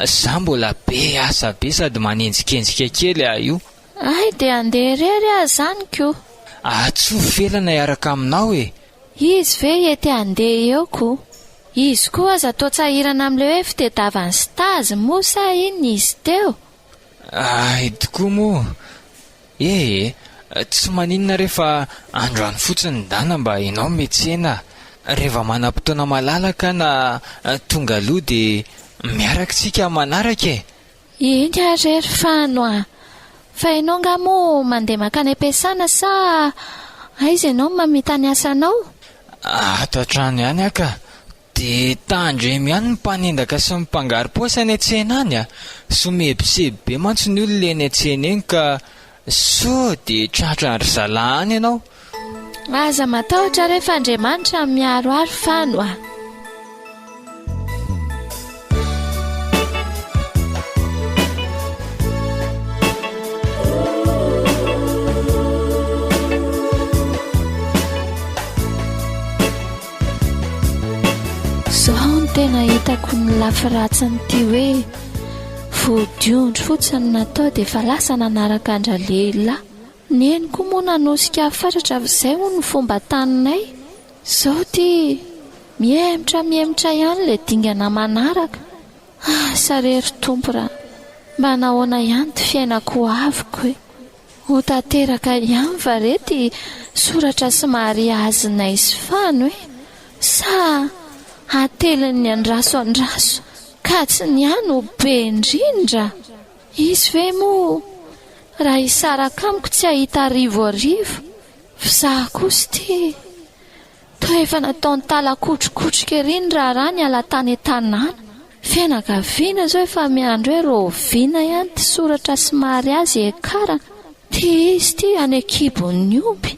za mbola be asa be sady manenjikenjika kely aho io. Hay dia andeha irery aho izany ko! Atsofy felana hiaraka aminao e! Izy ve hety handeha eo ko! Izy koa aza toa tsahirana amin'ilay hoe fitedavany stage moa sa inona izy teo? Hay tokoa moa! E e, tsy maninona re fa androany fotsiny ndana mba enao miantsena a! Reva manam-potoana malalaka na tonga aloha dia miaraka tsika manaraka e! Eny ary re ry Fano a! Fa ianao angaha moa mandeha mankany am-piasana sa aiza ianao no mamita ny asanao? Ato an-trano ihany aho ka! Dia tandremo ihany ny mpanendaka sy ny mpangaro-paosy any an-tsena any a! Somebiseby be mantsy ny olona eny an-tsena eny ka sao dia tratran-dry zalahy any ianao. Aza matahotra re fa Andriamanitra miaro ahy ry Fano a! Zao no tena hitako ny lafy ratsin'ity hoe vodiondry fotsiny natao dia efa lasa nanaraka an-dralehilahy. Neny koa moa nanosika ahy fatratra fa izay hono ny fomba taninay. Zao ity mihemotra mihemotra ihany ilay dingana manaraka. Asa re ry Tompo raha mba nahoana ihany ity fiainako ho aviko e. Ho tanteraka ihany va re ty soratra sy mariazinay sy Fano e? Sa hatelin'ny andraso andraso ka tsy ny ahy no be indrindra? Izy ve moa raha hisaraka amiko tsy hahita arivoarivo f'izaho kosa ity Toa efa nataony talakotrokotroka ery ny raharaha niala tany an-tanàna. Fianakaviana izao efa miandry hoe rahoviana ihany ity soratra sy mariazy hiakarana. Ity izy ity any an-kibon'ny omby.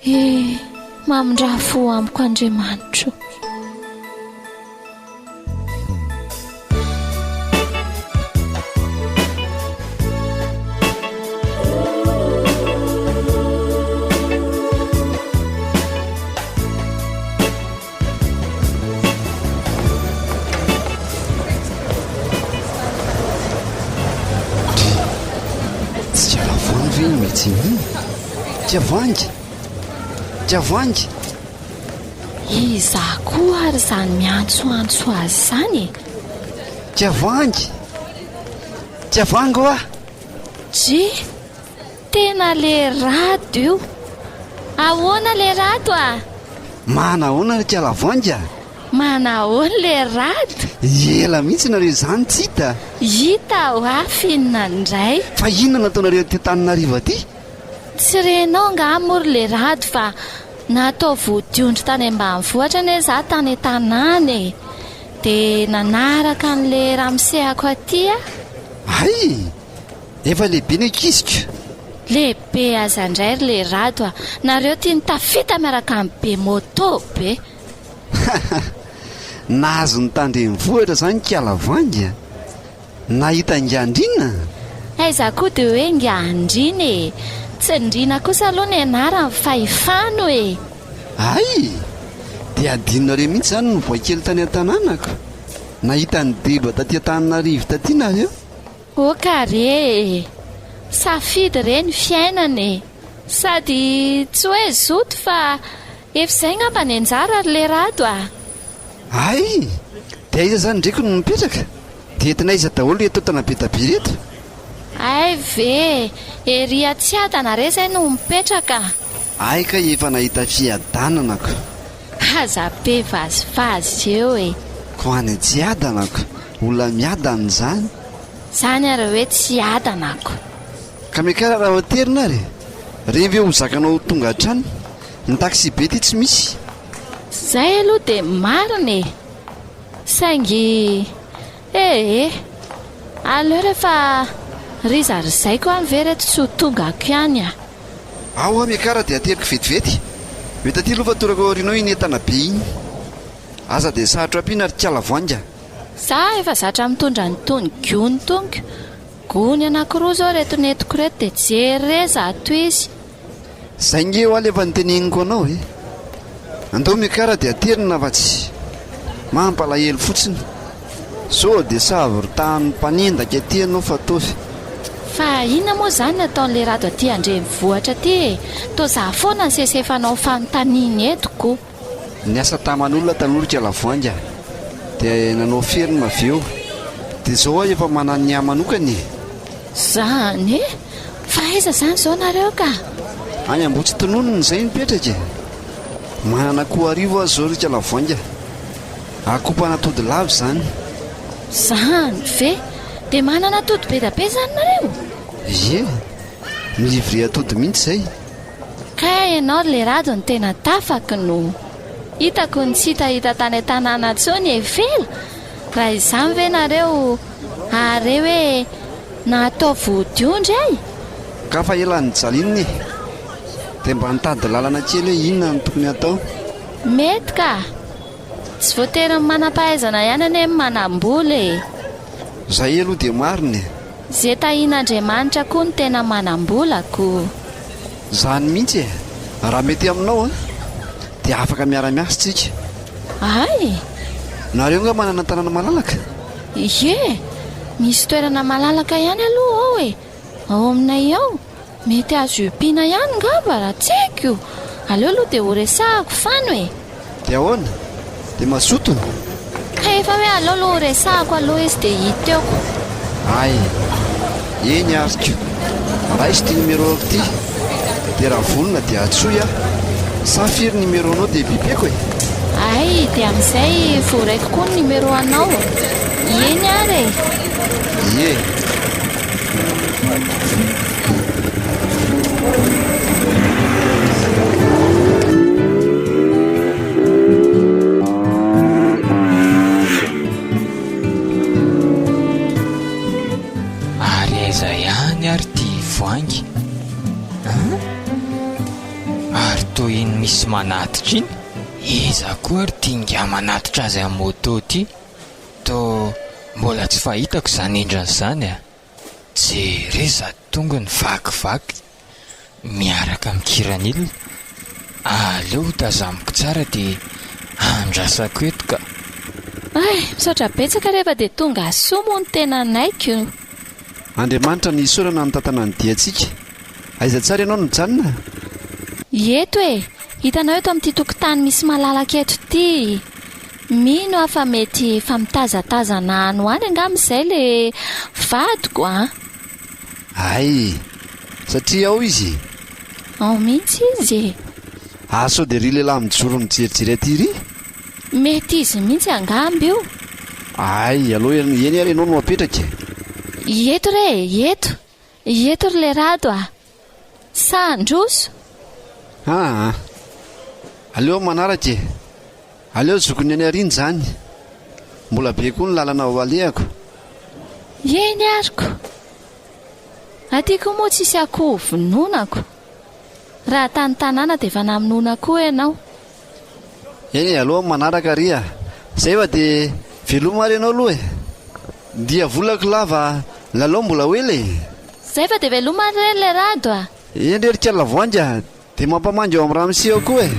Eh, mamindrà fo amiko Andriamanitro. azy iny? Kiavoangy! Kiavoangy! Iza koa ary izany miantsoantso azy izany e? Kiavoangy! Kiavoangy hoa! Dry! Tena le Rado io! Ahoana le Rado a? Manahoana ry Kialavoangy a? Manahoana le Rado? Ela mihitsy nareo izany tsy hita. Hita hoa f'inona indray? Fa inona no ataonareo aty Antananarivo aty? Tsy renao angaha moa ry le Rado fa natao vodiondry tany ambanivohitra anie za tany an-tanàna e! Dia nanaraka an'le ramosehako aty aho. Hay! Efa lehibe ny ankiziko. Lehibe aza indray ry le Rado a! Nareo ty no tafita miaraka amin'ny be moto be. Nahazo ny tandrenivohitra zany kialavoangy a! Nahita ingahy-ndrina? Aiza koa dia hoe ingahy-ndrina e! Tsy Ndrina kosa aloha ny anarany fa i Fano e! Hay! Dia adinonareo mihitsy izany ny boay kely tany an-tanànako? Nahita an'i Deba taty Antananarivo taty nareo? Oka re e! Safidy re ny fiainana e! Sady tsy hoe zoto fa efa izay ngamba ny anjara ry Lerado a! Hay! Dia aiza izany ndreky no mipetraka? Dia entina aiza daholo ireto tanabe-tabe ireto? Hay ve! Ery Atsiadana re izay no mipetraka? Hay kay efa nahita fiadanana ko! Aza be vazivazy eo e! Ko any Atsiadana ko! Olona miadana izany! Izany ary hoe tsy adana ko! Ka miakara raha hoterina ary e! Re ve ho zakanao ho tonga hatrany? Ny taxi-be ity tsy misy. Zay aloha dia marina e! Saingy ee! Aleo rehefa ry zarizaiko any ve reto tsy ho tonga ako ihany a! Ao hoa miakara dia ateriko vetivety. Mety aty aloha fa torako ao aorianao iny entana be iny. Aza dia sarotra ampiana ry kiala voainga a! Za efa zatra mitondra an'itony gony itony ko! Gony anakiroa zao reto nentiko reto dia jereza ato izy. Zay nge oa le efa noteneniko anao e! Andao miakara dia aterina fa tsy mampalahelo fotsiny. Sao dia savoritahany mpanendaka aty ianao fa toa. Fa inona moa izany ny ataon'le rado aty andrenivohitra aty e? Toa za foana no sesefanao fanontaniana eto ko. Niasa taman'olona tanorika lavoangy aho dia nanao ferme avy eo dia zao aho efa manana ny ahy manokana e! Zany e! Fa aiza zany zao nareo ka? Any Ambohitsitononina izay mipetraka e! Manana akoho arivo aho zao ry Lavoangy a! Akoho mpanatody lava izany. Zany ve? Dia manana atody be dia be zany nareo? Ie! Mi-livrer atody mihitsy izay. Kay ianao ry lerado no tena tafako no hitako ny tsy hitahita tany an-tanàna intsony e Fela! Raha izany ve nareo hahare hoe natao vodiondry ay? Ka fa ela nijaliana e! Dia mba nitady lalana kely hoe inona no tokony hatao. Mety ka! Tsy voatery ny manam-pahaizana ihany anie ny manam-bola e! Zay aloha dia marina e! Ze tahin'Andriamanitra koa no tena manam-bola ko! Zany mihitsy e! Raha mety aminao an! Dia afaka miara-miasa tsika. Hay! Nareo nga manana tanàna malalaka? Ie! Misy toerana malalaka ihany aloha ao e! Ao aminay ao. Mety azo iompiana ihany ngamba raha tsy haiko. Aleo aloha dia horesahako Fano e! Dia ahoana? Dia mazoto? Ka efa hoe aleo aloha horesahako aloha izy dia hita eo ko. Hay! Eny ary ko! Raiso ity numéro-ko ity dia raha vonona dia antsoy aho. Sa firy numéro-nao dia bipeko e? Hay! Dia amin'izay voaraiko koa ny numéro anao. Eny ary e! Ie! Ary aiza ihany ary ity voahangy an? Ary toa iny misy manatitra iny? Iza koa ary ity ingahy manatitra azy amin'ny moto ity? Toa mbola tsy fahitako izany endriny izany a! Jereo izato tongony vakivaky miaraka amin'ny kiranil. Aleo ho tazamiko tsara dia andrasako eto ka. Hay, misaotra betsaka rehefa dia tonga soa moa ny tenanay ko. Andriamanitra ny isaorana nitantana ny diantsika. Aiza tsara ianao no mijanona? Eto e! Hitanao eto amin'ity tokotany misy malalaka eto ity. Mino aho fa mety efa mitazatazana any ho any angamba izay le vadiko a! Hay! Satria ao izy e! Ao mihitsy izy e! Ah sao dia ry lehilahy mijoro mijerijery aty ry? Mety izy mihitsy angamba io. Hay! Aleo eny ary ianao no apetraka e! Eto re e! Eto! Eto ry le Rado a! Sa handroso? Aa! Aleo manaraka e! Aleo zokiny any aoriana izany. Mbola be koa ny lalana ho alehako. Eny ary ko! Aty koa moa tsisy akoho vonoina ko! Raha tany tanàna dia efa namonoana akoho ianao. Eny e, aleo manaraka ary a! Zay fa dia veloma ary ianao aloha e! Dia volako lava lalao mbola ho ela e! Zay fa dia veloma ary re le Rado a! Eny re ry kala voangy a! Dia mampamangy ao amin'ny ramose ao koa e!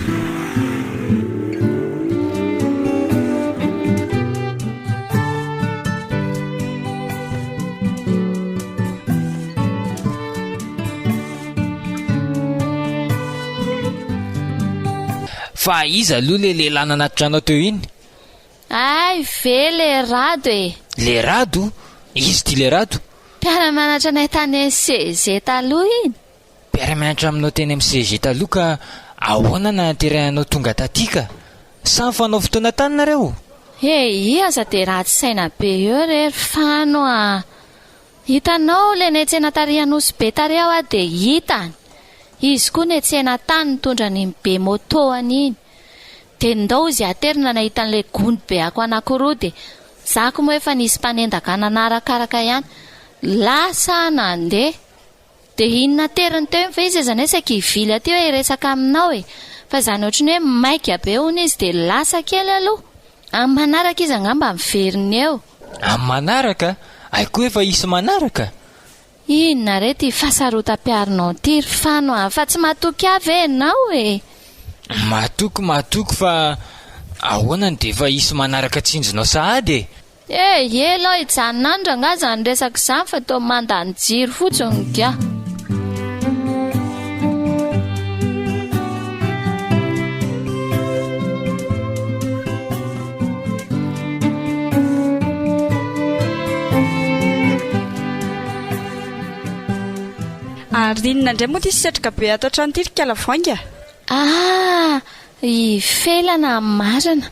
Fa iza aloha le lehilahy nanatitra anao teo iny? Hay ve le Rado e! Le Rado? Iza ity le Rado? Mpiara-mianatra anay tany CEG taloha iny. Mpiara-mianatra aminao teny amin'ny CEG taloha ka ahoana nanaterahanao tonga taty ka? Sa nifanao fotoana tany nareo? He aza dia ratsy saina be eo re ry Fano a! Hitanao le netsena tary Anosy be tary aho dia hitany. Izy koa netsena tany nitondra an'iny be moto an'iny. Dia ndao izy aterina nahita an'ilay gony be ako anakiroa dia za ko moa efa nisy mpanendaka nanarakaraka ihany. Lasa nandeha. Dia iny nateriny teo iny fa izy aza anie saika hivily aty hoe hiresaka aminao e! Fa izany ohatran'ny hoe maika be hono izy dia lasa kely aloha. Amin'ny manaraka izy angamba miverina eo. Amin'ny manaraka? Hay koa efa hisy manaraka? Inona re ity fahasarotam-piaronao ity ry Fano a! Fa tsy matoky ahy ve ianao e? Matoky, matoky fa ahoana no dia efa hisy manaraka tsinjonao sahady e? Eh! Ela aho hijanona any rangaha izany resaka izany fa toa mandany jiro fotsiny ka. Ary inona indray moa ity setroka be ato an-trano ity ry kala voainga? Ah! I Felana marina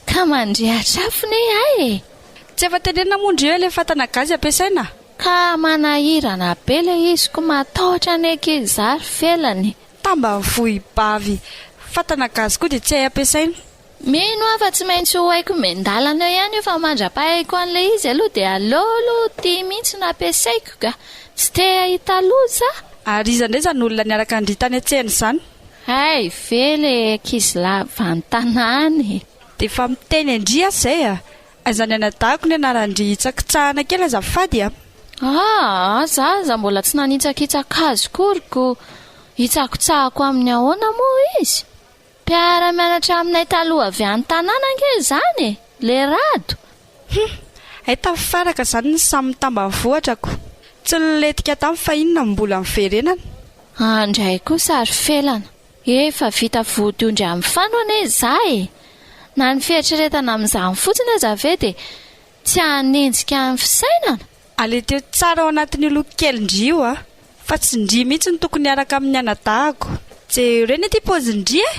ka mandrehatra afo ne hay e! Tsy efa tenenina moa ndry hoe le fatana gaz ampiasaina? Ka manahirana be le izy ko matahotra anie akia za ry Felana e! Tambanivohibavy, fatana gaz koa dia tsy hay ampiasaina. Mino aho fa tsy maintsy ho haiko miandalana eo ihany io fa mandra-pahaiko an'ilay izy aloha dia aleo aloha ity mihitsy no ampiasaiko ka! Tsy te hahita loza aho! Ary iza indray izany olona niaraka an-dry tany an-tsena izany? Hay ve le ankizilahy vantanany e! Dia efa miteny an-dry aho izay a! Aiza ny anadahiko ny anaran-dry hitsakitsahana kely azafady a! Aa! Za aza mbola tsy nanitsakitsaka azy kory ko hitsakotsahako amin'ny ahoana moa izy? Mpiara-mianatra aminay taloha avy any tanàna ange izany e! Le Rado! Hum! Hay tafaraka izany ny samy tambanivohitra ko! Tsy nilentika tany fa inona no mbola niverenana? Andray kosa ry Felana! Efa vita vodiondry amin'ny fano anie izaho e! Na ny fieritreretana amin'izany fotsiny aza ve dia tsy hanenjika ny fisainana? Alenteo tsara ao anatin'io loko kelin-dry io a! Fa tsy ndry mihitsy no tokony hiaraka amin'ny anadahako. Jereo anie ity paozin-dry e!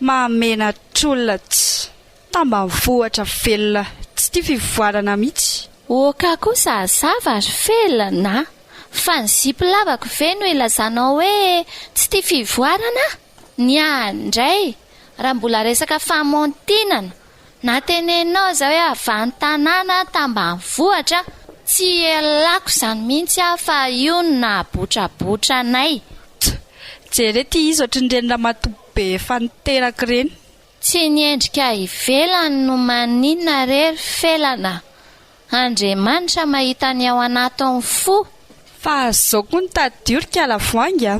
Mahamenatr'olona tsy. Tambanivohitra velona tsy tia fivoarana mihitsy. Ok kosa hazava ry Felana a! Fa ny zipo lavako ve no ilazanao hoe tsy tia fivoarana aho? Ny ahy indray, raha mbola resaka famontinana, na teneninao aza hoe avy any tanàna tambanivohitra, tsy ialako izany mihitsy aho fa io no nahabotrabotra anay. Tch! Jereo ity izy ohatrin'ireny ramatoa be efa niteraka ireny. Tsy ny endrika ivelany no maninona re ry Felana a! Andriamanitra mahita ny ao anatin'ny fo. Fa zao koa ny tadidio ry kala voahangy a!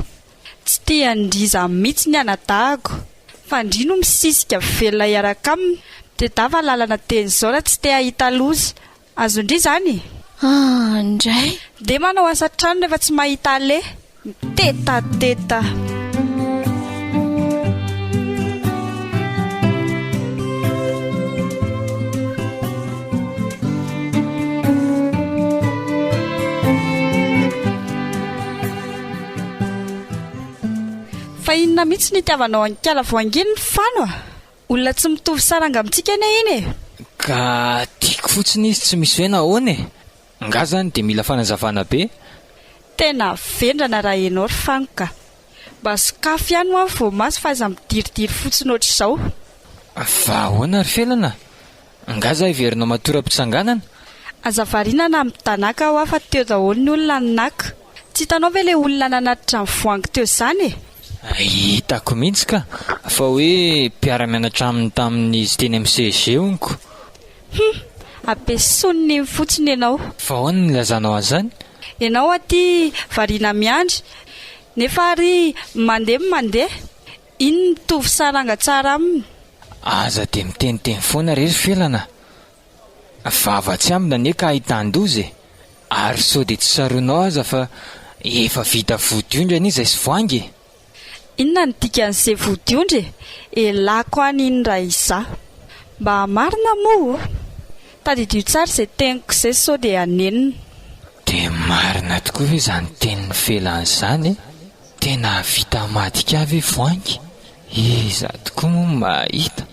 Tsy tian-dry izany mihitsy ny anadahako, fa ndry no misisika velona hiaraka aminy, Tedava lalana teny izao raha tsy te hahita loza. Azon-dry izany e! Andray! Ndeha manao asa trano rehefa tsy mahita aleha. Mitetateta. Fa inona mihitsy no itiavanao an'i Kala Voanginy ry Fano a? Olona tsy mitovy saranga amintsika anie iny e! Ka tiako fotsiny izy tsy misy hoe nahoana e! Nga zany dia mila fanazavana be? Tena vendrana raha enao ry Fano ka! Mba sokafy ihany hoa ny voamaso fa aza midiridiry fotsiny ohatr'izao. Fa ahoana ry Felana? Nga za heverinao matory am-pitsanganana? Aza variana na midanaka hoa fa teo daholo ny olona naka. Tsy hitanao ve le olona nanatitra ny voangy teo zany e? Hitako mihitsy ka! Fa hoe mpiara-mianatra aminy tamin'izy teny amin'ny CEG honko. Hum! Ampiesoniny iny fotsiny ianao. Fa ahoana no nilazanao an'izany? Ianao aty variana miandry, nefa ary mandeha ny mandeha. Iny mitovy saranga tsara aminy. Aza dia miteniteny foana re ry Felana a! Vava tsy ambina anie ka ahitan-doza e! Ary sao dia tsy tsaroanao aza fa efa vita vodiondry anie izay sy voangy e! Inona no dikan'izay vodiondry e? Elako any iny raha izaho. Mba marina moa ô? Tadidio tsara izay teniko izay sao dia hanenina. Dia marina tokoa ve izany tenin'i Felana izany e? Tena hahavita hamadika ahy ve Voangy? Iza tokoa moa no mahita?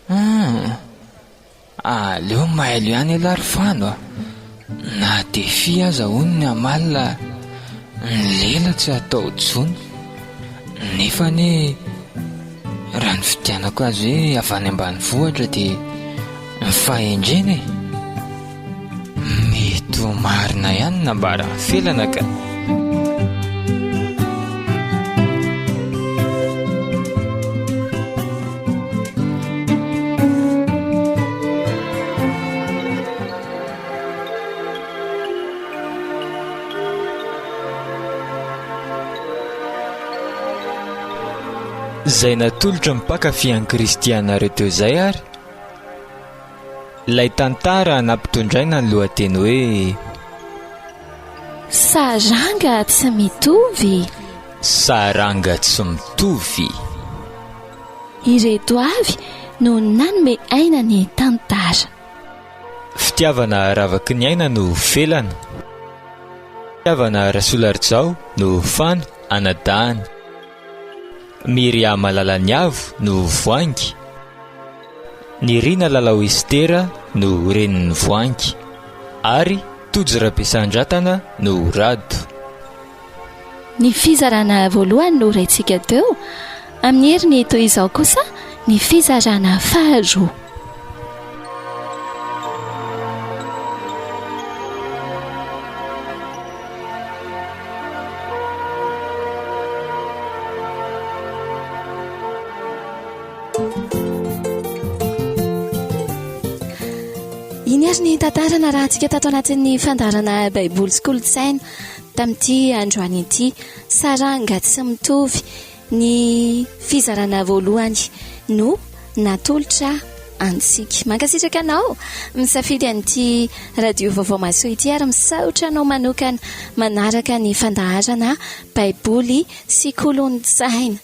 Hum! Aleo mailo ihany ialahy ry Fano a! Na défi aza hono ny hamalina ny lela tsy atao jono. Nefa anie raha ny fidianako azy hoe avy any ambanivohitra dia ny fahendrena e! Mety ho marina ihany ny nambaran'i Felana ka! Izay natolotra ny mpankafy an'i Kristy anareo teo izay ary Ilay tantara nampitondraina ny lohateny hoe. Saranga tsy mitovy. Saranga tsy mitovy. Ireto avy no nanome aina ny tantara. Fitiavana ravaky ny aina no felana. Fitiavana Rasoloarijao no fano anadahany. Myria Malalaniavo no voangy. Nirina Lalao Estera no renin'ny voangy. Ary Tojo Rabesandratana no rado. Ny fizarana voalohany no raintsika teo, amin'ny heriny toy izao kosa ny fizarana faharoa. Iny ary ny tantara narahantsika tato anatin'ny fandaharana Baiboly sy Kolontsaina tamin'ity androany ity. Saranga tsy mitovy ny fizarana voalohany no natolotra antsika. Mankasitraka anao misafidy an'ity radio vaovao mahasoa ity ary misaotra anao manokana manaraka ny fandaharana Baiboly sy Kolontsaina.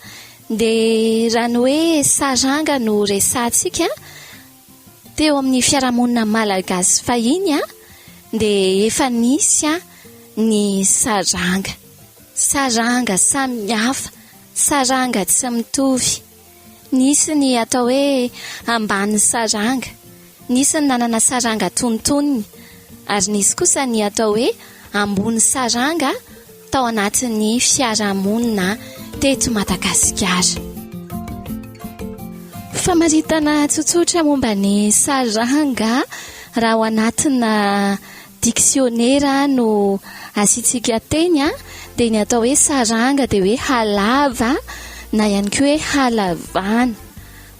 Dia raha ny hoe saranga no resahantsika, teo amin'ny fiarahamonina malagasy fahiny dia efa nisy ny saranga. Saranga samihafa, saranga tsy mitovy. Nisy ny atao hoe ambany saranga, nisy ny nanana saranga antonontonony, ary nisy kosa ny atao hoe ambony saranga tao anatin'ny fiarahamonina teto Madagasikara. Famaritana tsotsotra momba ny saranga raha ao anatina Diksionera no asiantsika teny dia ny atao hoe saranga dia hoe halava na ihany koa hoe halavana.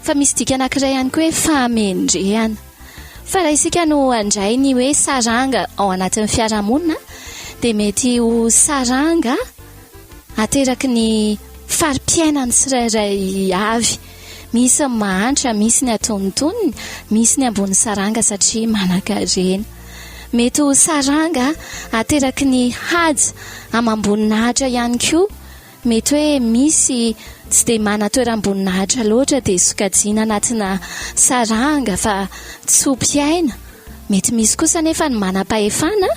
Fa misy dika anankiray ihany koa hoe fahamendrehana. Fa raha isika no handray ny hoe saranga ao anatin'ny fiarahamonina dia mety ho saranga ateraky ny fari-piainan'ny tsirairay avy. Misy ny mahantra, misy ny atonontonony, misy ny ambony saranga satria manankarena. Mety ho saranga ateraky ny haja amam-boninahitra ihany koa. Mety hoe misy tsy dia manan-toeram-boninahitra loatra dia sokajiana anatina saranga fa tso-piaina. Mety misy kosa anefa ny manam-pahefana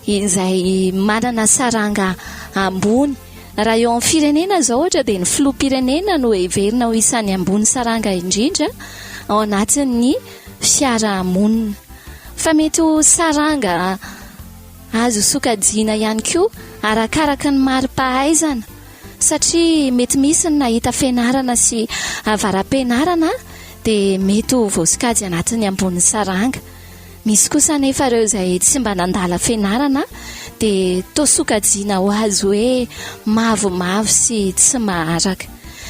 izay manana saranga ambony. Raha eo amin'ny firenena izao ohatra dia ny filoham-pirenena no heverina ho isan'ny ambony saranga indrindra ao anatin'ny fiarahamonina. Fa mety ho saranga Azo sokajiana ihany koa arakaraka ny mari-pahaizana satria mety misy ny nahita fianarana sy avara-pianarana dia mety ho voasokajy anatin'ny ambony saranga. Misy kosa anefa ireo izay tsy mba nandala fianarana dia toa sokajiana ho azy hoe mavomavo sy tsy maharaka.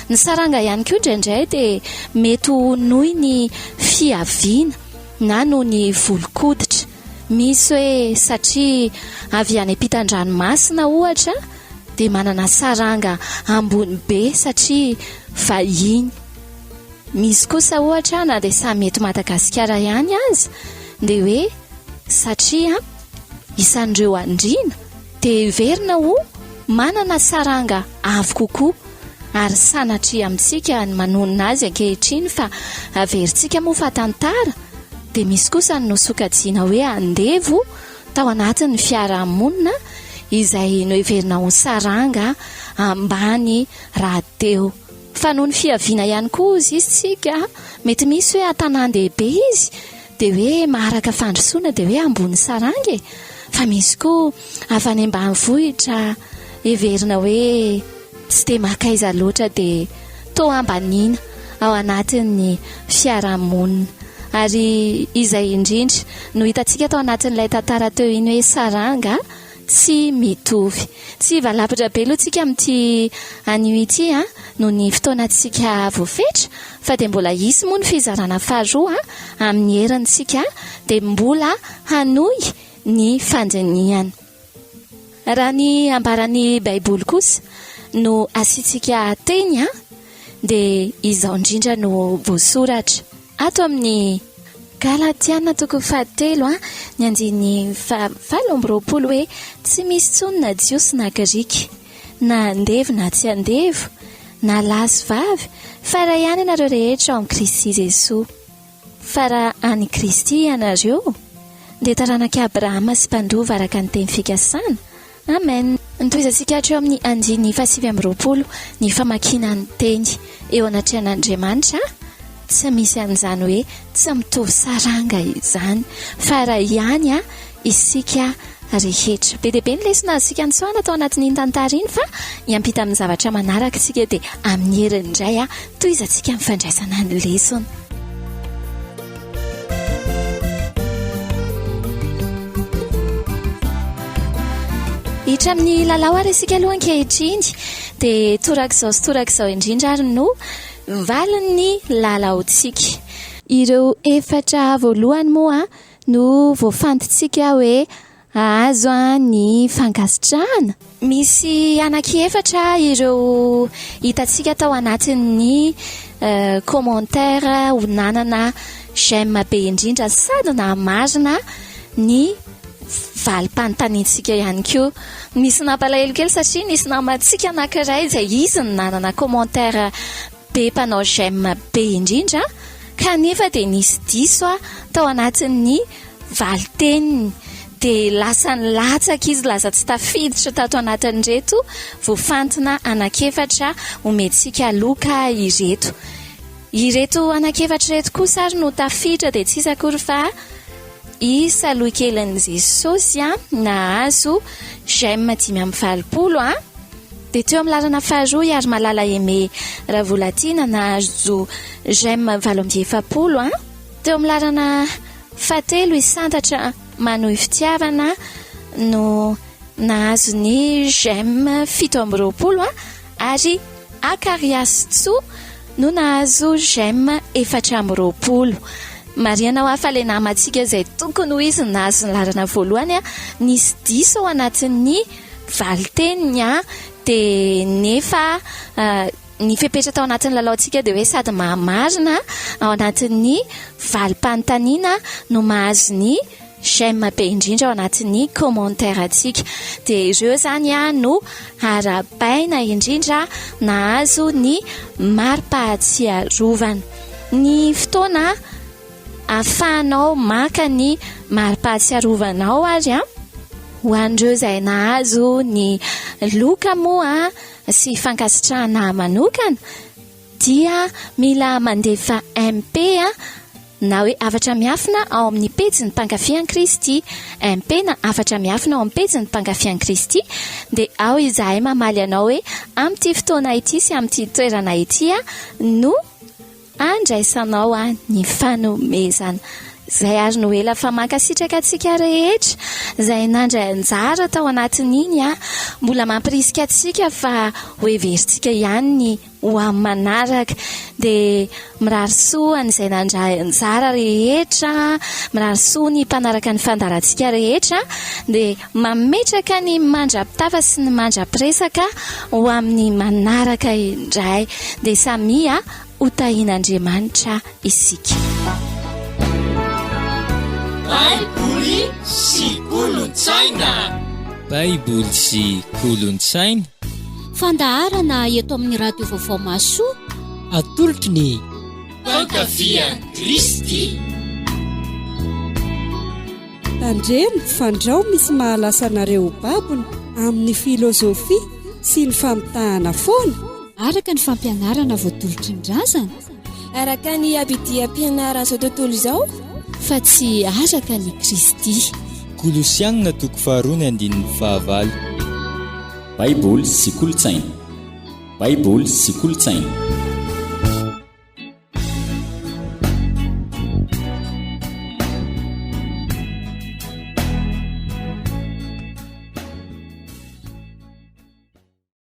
Ny saranga ihany koa indraindray dia mety ho noho ny fiaviana na noho ny volon-koditra. Misy hoe satria avy any ampitan-dranomasina ohatra dia manana saranga ambony be satria vahiny. Misy kosa ohatra na dia samy eto Madagasikara ihany aza dia hoe satria isan'ireo andriana dia heverina ho manana saranga avo kokoa ary sanatria amintsika ny manonona azy ankehitriny fa averintsika moa fa tantara dia misy kosa ny nosokajiana hoe andevo tao anatin'ny fiarahamonina izay noheverina ho saranga ambany rahateo. Fa noho ny fiaviana ihany koa hozy izy tsika, mety misy hoe an-tanàn-dehibe izy dia hoe maharaka fandrosoana dia hoe ambony saranga e! Fa misy koa avy any ambanivohitra heverina hoe tsy dia mankaiza loatra dia toa ambaniana ao anatin'ny fiarahamonina. Ary izay indrindra no hitantsika tao anatin'ilay tantara teo iny hoe saranga tsy mitovy. Tsy hivalapatra be aloha tsika amin'ity anio ity an, noho ny fotoanantsika voafetra, fa dia mbola hisy moa ny fizarana faharoa amin'ny herintsika dia mbola hanohy ny fandinihana. Raha ny ambaran'ny Baiboly kosa no asiantsika teny an, dia izao indrindra no voasoratra. Ato amin'ny Galatiana toko fahatelo ny andininy faha-28 hoe, Tsy misy intsony na Jiosy na Grika, na andevo na tsy andevo, na lahy sy vavy, fa iray ihany ianareo rehetra ao amin'i Kristy Jesoa. Fa raha an'i Kristy ianareo, dia taranak'i Abrahama sy mpandova araka ny teny fikasana. Amen! Notohizantsika hatreo amin'ny andininy fahasivy amby 20 ny famakiana ny teny eo anatrehan'Andriamanitra, tsy misy an'izany hoe tsy mitovy saranga izany fa iray ihany isika rehetra. Be dia be ny lesona azontsika nitsoahana tao anatin'iny tantara iny fa hiampita amin'ny zavatra manaraka isika dia amin'ny heriny indray tohizantsika ny fandraisana ny lesona. Hiditra amin'ny lalao ary isika aloha ankehitriny dia torak'izao sy torak'izao indrindra ary no valin'ny lalaontsika. Ireo efatra voalohany moa no voafantintsika hoe Hahazo ny fankasitrahana. Misy anankiefatra ireo hitantsika tao anatin'ny commentaire ho nanana j'aime be indrindra sady nahamarina ny valim-panontaniantsika ihany koa. Nisy nampalahelo kely satria nisy namantsika anankiray izay izy no nanana commentaire be mpanao j'aime be indrindra kanefa dia nisy diso tao anatin'ny valin-teniny dia lasa nilatsaka izy, lasa tsy tafiditra tato anatin'ireto voafantina anankiefatra omentsika loka ireto. Ireto anankiefatra ireto kosa ary no tafiditra dia tsy iza akory fa i Saloikelin'i Jesosy nahazo j'aime 85 a. Dia teo amin'ny laharana faharoa i Harimalala Aimé Ravolatiana nahazo j'aime 48 a. Teo amin'ny laharana fahatelo i Santatra Manohy Fitiavana no nahazo ny j'aime 27 a ary Akarias Tsoa no nahazo j'aime 24. Marihana hoa fa ilay namantsika izay tokony ho izy no nahazo ny laharana voalohany, nisy diso ao anatin'ny valin-teniny dia nefa ny fepetra tao anatin'ny lalaontsika dia hoe sady mahamarina ao anatin'ny valim-panontaniana no mahazo ny. J'aime be indrindra ao anatin'ny commentaire-ntsika. Dia ireo izany no arahabaina indrindra nahazo ny mari-pahatsiarovana. Ny fotoana ahafahanao maka ny mari-pahatsiarovanao ary ho an'ireo izay nahazo ny loka moa sy fankasitrahana manokana dia mila mandefa MP na hoe hafatra miafina ao amin'ny pejin'ny Mpankafy an'i Kristy, MP na hafatra miafina ao amin'ny pejin'ny Mpankafy an'i Kristy, dia ao izahay mamaly anao hoe amin'ity fotoana ity sy amin'ity toerana ity no andraisanao ny fanomezana. Izay ary no ela fa mankasitraka antsika rehetra izay nandray anjara tao anatin'iny. Mbola mampirisika antsika fa hoheverintsika ihany ny Ho amin'ny manaraka dia mirary soa an'izay nandray anjara rehetra, mirary soa ny mpanaraka ny fandaharantsika rehetra, dia mametraka ny mandra-pitafa sy ny mandra-piresaka ho amin'ny manaraka indray. Dia samia ho tahian'Andriamanitra isika. Baiboly sy kolontsaina. Baiboly sy kolontsaina. Fandaharana eto amin'ny Radio Vaovao Mahasoa. Atolotry ny Mpankafy an'i Kristy. Tandremo fandrao misy mahalasa anareo ho babony amin'ny filozofia sy ny famitahana foana. Araka ny fampianarana voatolotry ny razana. Araka ny abidiam-pianaran'izao tontolo izao. Fa tsy araka an'i Kristy. Kolosiana toko faharoa ny andininy fahavalo. Baiboly sy kolontsaina. Baiboly sy kolontsaina.